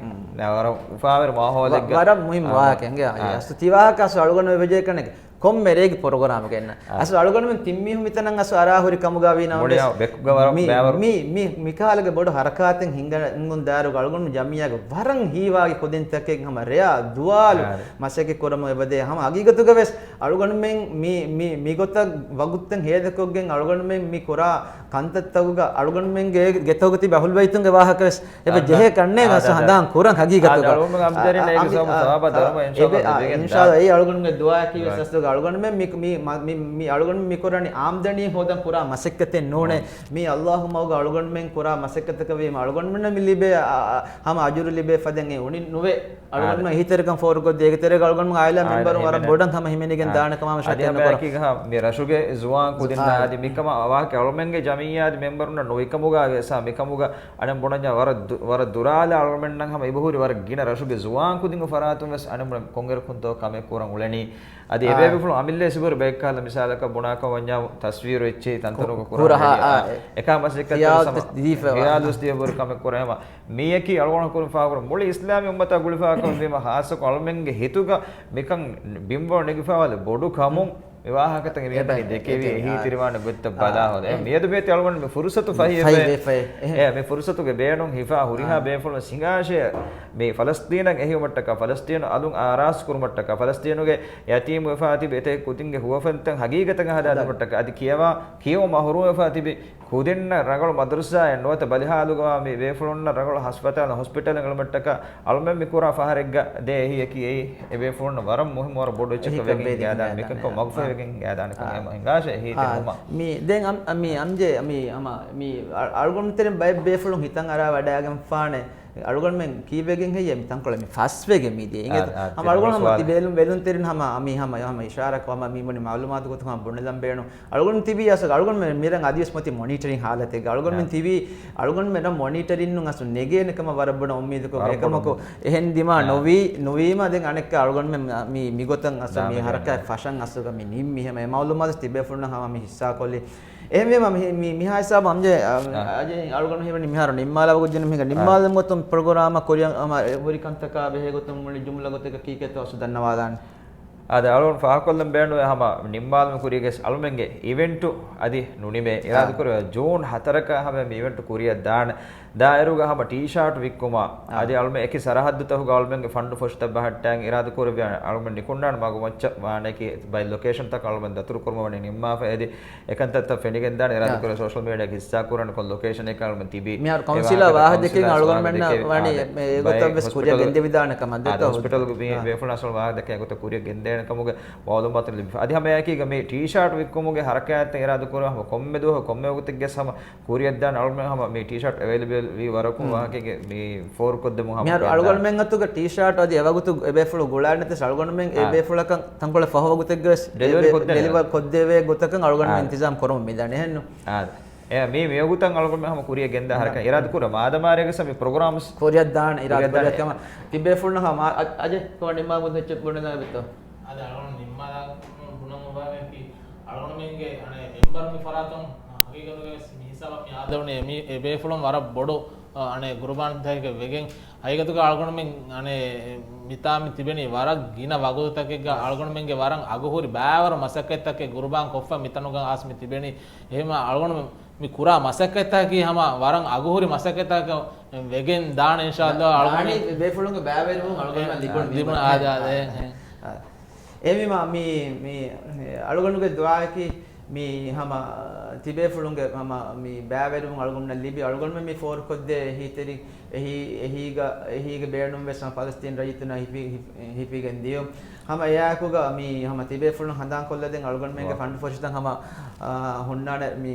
ވަރަށް އުފާވެރި މާހައުލެއްގަ. ވަރަށް މުހިންމު ވާހަކަ އެނގޭ. އަސް ތި ވާހަކަ އަސް އަޅުގަނޑު ވެޖެ ކަނެކެ ކޮންމެ ރޭގެ ޕްރޮގްރާމްގެ އެންނަ. އަސް އަޅުގަނޑުމެން ތިން މީހުން މިތަނަށް އަސް އަރާ ހުރި ކަމުގަ ވީ ނަމަވެސް، މި، މި، މިކަހަލަގެ ބޮޑު ހަރަކާތެއް ހިނގަން ދާއިރުގަ އަޅުގަނޑު ޖަމިއްޔާގެ ވަރަށް ހީވާގި ކުދިންތަކެއް ހަމަ ރެޔާ ދުވާލު މަސައްކަތް ކުރަމުން އެބަދޭ. ހަމަ ހަގީގަތުގަ ވެސް އަޅުގަނޑުމެން މި، މި، މިގޮތަށް ވަގުތުތައް ހޭދަކޮށްގެން އަޅުގަނޑުމެން މި ކުރާ ކަންތައްތަކުގަ އަޅުގަނޑުމެންގެ ގެތަކުގަ ތިބި އަހުލުބައިތުންގެ ވާހަކަ ވެސް އެބަ ޖެހޭ ކަންނޭނގެ އަސް ހަނދާން ކުރަން ހަގީގަތުގަ. އިންޝާﷲ އެއީ އަޅުގަނޑުގެ ދުޢާއަކީ ވެސް އަސްލު އަޅުގަނޑުމެން މި، މި، މި، މި އަޅުގަނޑު މި ކުރަނީ އާމްދަނީ ހޯދަން ކުރާ މަސައްކަތެއް ނޫނޭ. މި އައްލާހު މަގުގަ އަޅުގަނޑުމެން ކުރާ މަސައްކަތަކަށް ވީމަ އަޅުގަނޑުމެންނަށް މި ލިބޭ، އާ، އާ، ހަމަ އަޖުރު ލިބޭ ފަދައިން އެ އުނި ނުވޭ. އަޅުގަނޑުމެން އެހީތެރިކަން ފޯރުކޮށްދޭ، އޭގެ ތެރޭގަ އަޅުގަނޑުމެން އާއިލާ މެމްބަރުން ވަރަށް ބޮޑަށް ހަމަ ހިމެނިގެން ދާނެ ކަމާ އަދި ހަމަ އެކީގަ މި ރަށުގެ ޒުވާން ކުދިންނާ އާ. އަދި މިކަމަށް ވާހަކަ އަޅުމެންގެ ޖަމިއްޔާ އަދި މެމްބަރުންނަށް ނުވިކަމުގަ ވެސް މިކަމުގަ އަނެއް ބުނަންޏާ ވަރަށް ދު-، ވަރަށް ދުރާލާ އަޅުމެންނަށް ހަމަ އިބަހުރި ވަރަށް ގިނަ ރަށުގެ ޒުވާން ކުދިންގެ ފަރާތުން ވެސް އަނެއް ބުނަން ކޮންއިރަކުންތޯ ކަމެއް ކުރަން އުޅެނީ. އަދި އެބޭބޭފުޅުން އަމިއްލަ ސިބުރު ބޭކާލަ މިސާލަކަށް ބުނާކަށް ވަންޏާ ތަސްވީރު އެއްޗެހި ތަންތަނުގަ ކުރާ ހުރަހާ، އެ، އާ، އެ. އެކާ މަސައްކަތް ހިޔާލު ސަމަ-، ދީފަ ވާ. ހިޔާލު ދިޔަބުރު ކަމެއް ކުރޭ ހަމަ. މީއަކީ އަޅުގަނޑު ކުރިން ފާކުރު މުޅި އިސްލާމީ އުއްމަތާ ގުޅިފާކަން ވީމަ ހާއްސަކޮށް އަޅުމެންގެ ހިތުގަ މިކަން ބިންވަޅު ނެގިފާވާލި ބޮޑު ކަމުން މި ވާހަކަތައް މިއަދަނީ ދެކެވި އެހީތެރިވާނެ ގޮތްތައް ބަލާ ހޯދަ. އެ މިއަދު ބޭތި އަޅުގަނޑު މި ފުރުސަތު ފަހި އެ މި ފުރުސަތުގެ ބޭނުން ހިފާ ހުރިހާ ބޭފުޅުން ހިނގާށޭ މި ފަލަސްތީނަށް އެހިވުމަށްޓަކާ، ފަލަސްތީނު އަލުން އާރާސް ކުރުމަށްޓަކާ، ފަލަސްތީނުގެ ޔަތީމުވެފާ ތިބި އެތައް ކުދިންގެ ހުވަފެންތައް ހަގީގަތަކަށް ހަދާދިނުމަށްޓަކާ، އަދި ކިޔަވާ، ކިޔެވުމަށް މަހުރޫމްވެފާ ތިބި ކުދިންނަށް ރަނގަޅު މަދަރުސާއެއް ނުވަތަ ބަލިހާލުގަވާ މި ބޭފުޅުންނަށް ރަނގަޅު ހަސްޕަތާލަށް ހޮސްޕިޓަލެއް އެޅުމަށްޓަކާ، އަޅުމެން މި ކުރާ ފަހަރެއްގަ ދޭ އެހީއަކީ އެއީ އެބޭފުޅުންނަށް ވަރަށް މުހިއްމު ވަރަށް ބޮޑު އެއްޗަކަށް ވެގެން ގާދާނެ. މިކަންކޮށް މަގުފަހިވެގެން ގާދާނެ ކަމަށް ހިނގާށޭ އެހީތެރިވުމަށް. މި ދެން އަމް-، އަ، މި އަމްޖެ، މި އަމަ، މި އަ-، އަޅުގަނޑުތެރެން ބައެއް ބޭފުޅުން ހިތަށް އަރާ ވަޑައިގެންފާނެ. އަޅުގަނޑުމެން ކީއްވެގެން ހެއްޔޭ މި ތަންކޮޅެއް މި ފަސްވެގެން މިދިޔަ؟ އިނގޭތޯ؟ އާ، އާ، ހަމަ އަޅުގަނޑު ހަމަ ސުވާލެއް. ތިބޭލުން ވެލުންތެރިން ހަމަ މި ހަމަ، ހަމަ އިޝާރާތް ކޮށް ހަމަ މި ބުނި މައުލޫމާތު ގޮތުން ހަމަ ބުނެލަން ބޭނުން. އަޅުގަނޑު ތިބީ އަސް އަޅުގަނޑު މި-، މިރަން އަދިވެސް މަތި މޮނިޓަރިން ހާލަތެއްގަ. އަޅުގަނޑު މި ތިބީ އަޅުގަނޑު މި ނަ މޮނިޓަރިން ނުން އަސް ނެގޭނެ ކަމަށް ވަރަށް ބޮޑަށް އުއްމީދުކޮށް އެކަމަކު އެހެން ދިމާ ނުވީ، ނުވީމަ ދެން އަނެއްކާ އަޅުގަނޑު މި-، މި-، މިގޮތަށް އަސް މި ހަރަކާތް ފަށަން އަސްގަ މި ނިންމި ހަމަ އެ މައުލޫމާތު ތިބޭފުޅުންނަށް ހަމަ މި ހިއްސާކޮށްލީ. އެހެންވީމަ މި-، މި-، މިހާ ހިސާބަށް އަމްޖެ، އަ، އަ، އަޖެ އަޅުގަނޑު ހީވަނީ މިހާރު ނިންމާލާ ވަގުތު ދިނުމީގަ ނިންމާލުމުގެ ޕްރޮގްރާމަށް ކުރިއަށް ހަމަ ހުރި ކަންތަކާ ބެހޭ ގޮތުން މުޅި ޖުމްލަ ގޮތެއްގަ ކީކޭތޯ އަސް ދަންނަވާލާނެ. އާދެ، އަޅުގަނޑު ފާހަގަކޮށްލަން ބޭނުންވޭ ހަމަ ނިންމާލުމުގެ ކުރީގަ އަޅުމެންގެ އިވެންޓު އަދި ނުނިމޭ. އިރާދަކުރެވޭ ޖޫން ހަތަރަކަށް ހަމަ މި އިވެންޓު ކުރިއަށް ދާނެ. ދާއިރުގަ ހަމަ ޓީޝާޓް ވިއްކުމާ، އާ، އަދި އަޅުމެން އެކި ސަރަހައްދުތަކުގަ އަޅުމެންގެ ފަންޑު ފޮށިތައް ބަހައްޓައިގެން އިރާދަކުރެއްވިޔާ އަޅުމެން ނިކުންނާނެ މަގުމައްޗަށް ވާނެކި ބައެއް ލޮކޭޝަންތަކަށް އަޅުމެން ދަތުރުކުރުމަށް ވަނީ ނިންމާފަ އެދި އެކަންތައްތައް ފެނިގެންދާނެ. އިރާދަކުރެ ސޯޝަލް މީޑިއާގެ ހިއްސާ ކުރަން ކޮން ލޮކޭޝަނެއް އަޅުމެން ތިބީ. މިހާރު ކައުންސިލާ ވާހަކަ ދެކެން އަޅުގަނޑުމެންނަށް ވަނީ އެ ގޮތަށް ވެސް ކުރިއަށް ގެންދެވިދާނެ ކަމަށް ދެއްތޯ. ހޮސްޕިޓަލްގެ ބޭފުޅުން އަސްލު ވާހަކަ ދެކޭ ގޮތަށް ކުރިއަށް ގެންދޭނެ ކަމުގެ މައުލޫމާތު ލިބިފަ. އަދި ހަމައެކީގަ މި ޓީޝާޓް ވިއްކުމުގެ ހަރަކާތްތައް އިރާދަކުރެ ހަމަ ކޮންމެ ދުވަހު ކޮންމެ ވަގުތެއްގެ ހަމަ ކުރިއަށްދާން އަޅުމެން ހަމަ މި ޓީޝާޓް އެވެއިލަބަލް ވީ ވަރަކުން ވާހަކައިގެ މި ފޯރުކޮށްދެމުން ހަމަ މިހާރު ގެންދާން. އަޅުގަނޑުމެން އަތުގަ ޓީޝާޓް އަދި އެވަގުތު އެބޭފުޅު ގުޅާނެތެސް އަޅުގަނޑުމެން އެ ބޭފުޅަކަށް ތަންކޮޅެއް ފަހު ވަގުތެއްގަ ވެސް ޑެލިވަރީ ކޮށްދެވޭ ގޮތަކަށް އަޅުގަނޑުމެން އިންތިޒާމް ކުރަމުން މިދާނެ އެހެންނު. އެ މީ މިވަގުތަށް އަޅުގަނޑުމެން ހަމަ ކުރިއަށް ގެންދާ ހަރަކާތް އިރާދަކުރެ މާދަމާރޭގަ ހަމަ މި ޕްރޮގްރާމްސް ކުރިއަށްދާން އިރާދަކުރެ ކަމަށް ތިބޭފުޅުން ހަމަ އަ-، އަޖެ ކޮން ނިންމާ ބުންދެއްޗެއް ބުނެލާ ބެތޯ. އަދި އަޅުގަނޑު ނިންމާލާ ބުނަން އޮބާވެއްކި އަޅުގަނޑުމެންގެ އަނެއް މެމްބަރު މި ފަރާތުން ހަގީގަތުގަ ވެސް މި ހިސާބަށް މި އާދެވުނީ އެ މީ އެ ބޭފުޅުން ވަރަށް ބޮޑު، އަ، އަނެއް ގުރުބާންތަކެއް ވެގެން ހަގީގަތުގަ އަޅުގަނޑުމެން އަނެއް މިތާ މި ތިބެނީ ވަރަށް ގިނަ ވަގުތުތަކެއްގަ އަޅުގަނޑުމެންގެ ވަރަށް އަގުހުރި ބައިވަރު މަސައްކަތްތަކެއް ގުރުބާން ކޮށްފަ މިތަނުގަ އައިސް މި ތިބެނީ. އެހެންވީމަ އަޅުގަނޑު މި ކުރާ މަސައްކަތްތަކަކީ ހަމަ ވަރަށް އަގުހުރި މަސައްކަތްތަކަކަށް ވެގެން ދާނެ އިންޝާﷲ. އަޅުގަނޑު ދާނީ ބޭފުޅުންގެ ބައިވެރިވުން އަޅުގަނޑުމެން ލިބުނު ލިބުނު އާދެ އާދެ. އެހެން. އެހެންވީމަ މި، މި އަޅުގަނޑުގެ ދުޢާއަކީ މި ހަމަ ތިބޭފުޅުންގެ ހަމަ މި ބައިވެރިވުން އަޅުގަނޑަށް ލިބި އަޅުގަނޑުމެން މި ފޯރުކޮށްދޭ އެހީތެރި، އެހީ، އެހީގަ، އެހީގެ ބޭނުން ވެސް ހަމަ ފަލަސްތީން ރައްޔިތުންނަށް ހިފި-، ހިފި-، ހިފިގެން ދިޔުން. ހަމަ އެއާއެކުގަ މި ހަމަ ތިބޭފުޅުން ހަނދާންކޮށްލަދޭން އަޅުގަނޑުމެންގެ ފަންޑު ފޮށިތައް ހަމަ، އާ، ހުންނާނެ މި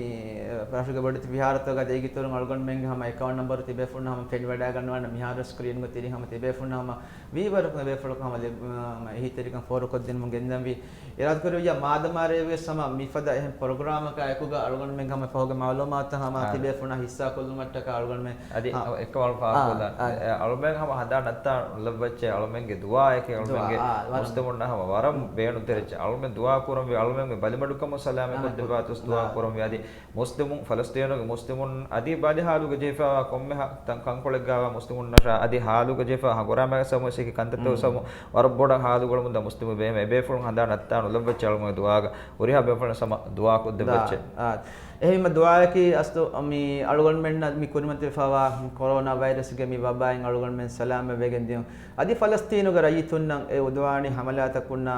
ރަށުގެ ބޮޑެތި ވިހާރަތަކުގަ ދޭގިތުރުން އަޅުގަނޑުމެންގެ ހަމަ އެކައުންޓް ނަމްބަރު ތިބޭފުޅުން ހަމަ ފެނިވަޑައިގަންނަވާނެ މިހާރު ސްކްރީންގަ ތިރި ހަމަ ތިބޭފުޅުން ހަމަ ވީވަރަކު އެބޭފުޅަކު ހަމަ ލިބ-، އާ، އެހީތެރިކަން ފޯރުކޮށްދިނުމުން ގެންދަންވީ. އިރާދަކުރެއްވިއްޔާ މާދަމާރޭވެސް ހަމަ މިފަދަ އެހެން ޕްރޮގްރާމަކާ އެކުގަ އަޅުގަނޑުމެން ހަމަ ފަހުގެ މައުލޫމާތުތައް ހަމަ ތިބޭފުޅުންނާ ހިއްސާކޮށްލުމަށްޓަކާ އަޅުގަނޑުމެން އަދި އެކަމަށް ފާހަގަކޮށްލަން. އަޅުމެން ހަމަ ހަނދާން ނައްތާ ނުލައްވައްޗޭ އަޅުމެންގެ ދުޢާއެކޭ އަޅުމެންގެ މުސްލިމުންނަށް ހަމަ ވަރަށް ބޭނުންތެރިއްޗެއް. އަޅުމެން ދުޢާ ކުރަންވީ އަޅުމެންގެ ބަލިމަޑުކަމުން ސަލާމަތް ކޮށްދެއްވާތޯ ދުޢާ ކުރަންވީ. އަދި މުސްލިމުން ފަލަސްތީނުގެ މުސްލިމުން އަދި ބަލި ހާލުގަ ޖެހިފައިވާ ކޮންމެ ކަންކޮޅެއްގަވާ މުސްލިމުންނަށާ އަދި ހާލުގަ ޖެހިފައިވާ ހަނގުރާމައިގެ ސަމު އެކި ކަންތައްތައް ސަމު ވަރަށް ބޮޑަށް ހާލުގަޅުމުންދާ މުސްލިމު ބޭފުޅުން ހަނދާން ނައްތާ ނުލައްވައްޗޭ އަޅުމެން ދުޢާގަ ހުރިހާ ބޭފުޅުން ހަމަ ދުޢާ ކޮށްދެއްވައްޗޭ. އާ، އެހެންމަ ދުޢާއަކީ އަސްލު މި އަޅުގަނޑުމެންނަށް މި ކުރިމަތިވެފައިވާ ކޮރޯނާ ވައިރަސްގެ މި ވަބާއިން އަޅުގަނޑުމެން ސަލާމަތް ވެގެން ދިޔުން. އަދި ފަލަސްތީނުގެ ރައްޔިތުންނަށް އެ އުދުވާނީ ހަމަލާތަކުންނާ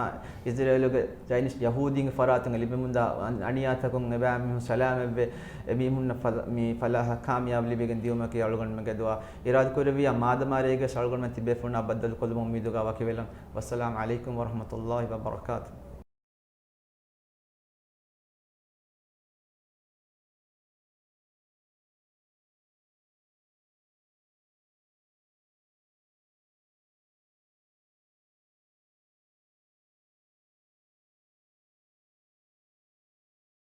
އިޒްރޭލުގެ ޒައިނިސްޓް ޔަހޫދީންގެ ފަރާތުން ލިބެމުންދާ އަނިޔާތަކުން އެބައިމީހުން ސަލާމަތްވެ، އެމީހުންނަށް ފަލަ-، މި ފަލާހަށް ކާމިޔާބު ލިބިގެން ދިޔުމަކީ އަޅުގަނޑުމެންގެ ދުޢާ. އިރާދަކުރެއްވިއްޔާ މާދަމާރޭގެ އަޅުގަނޑުމެން ތިބޭފުޅުންނާ ބައްދަލުކޮށްލުމުގެ އުއްމީދުގަ ވަކިވެލަން. ވައްސަލާމް ޢަލައިކުމް ވަރަޙްމަތުﷲ ވަބަރަކާތުހު.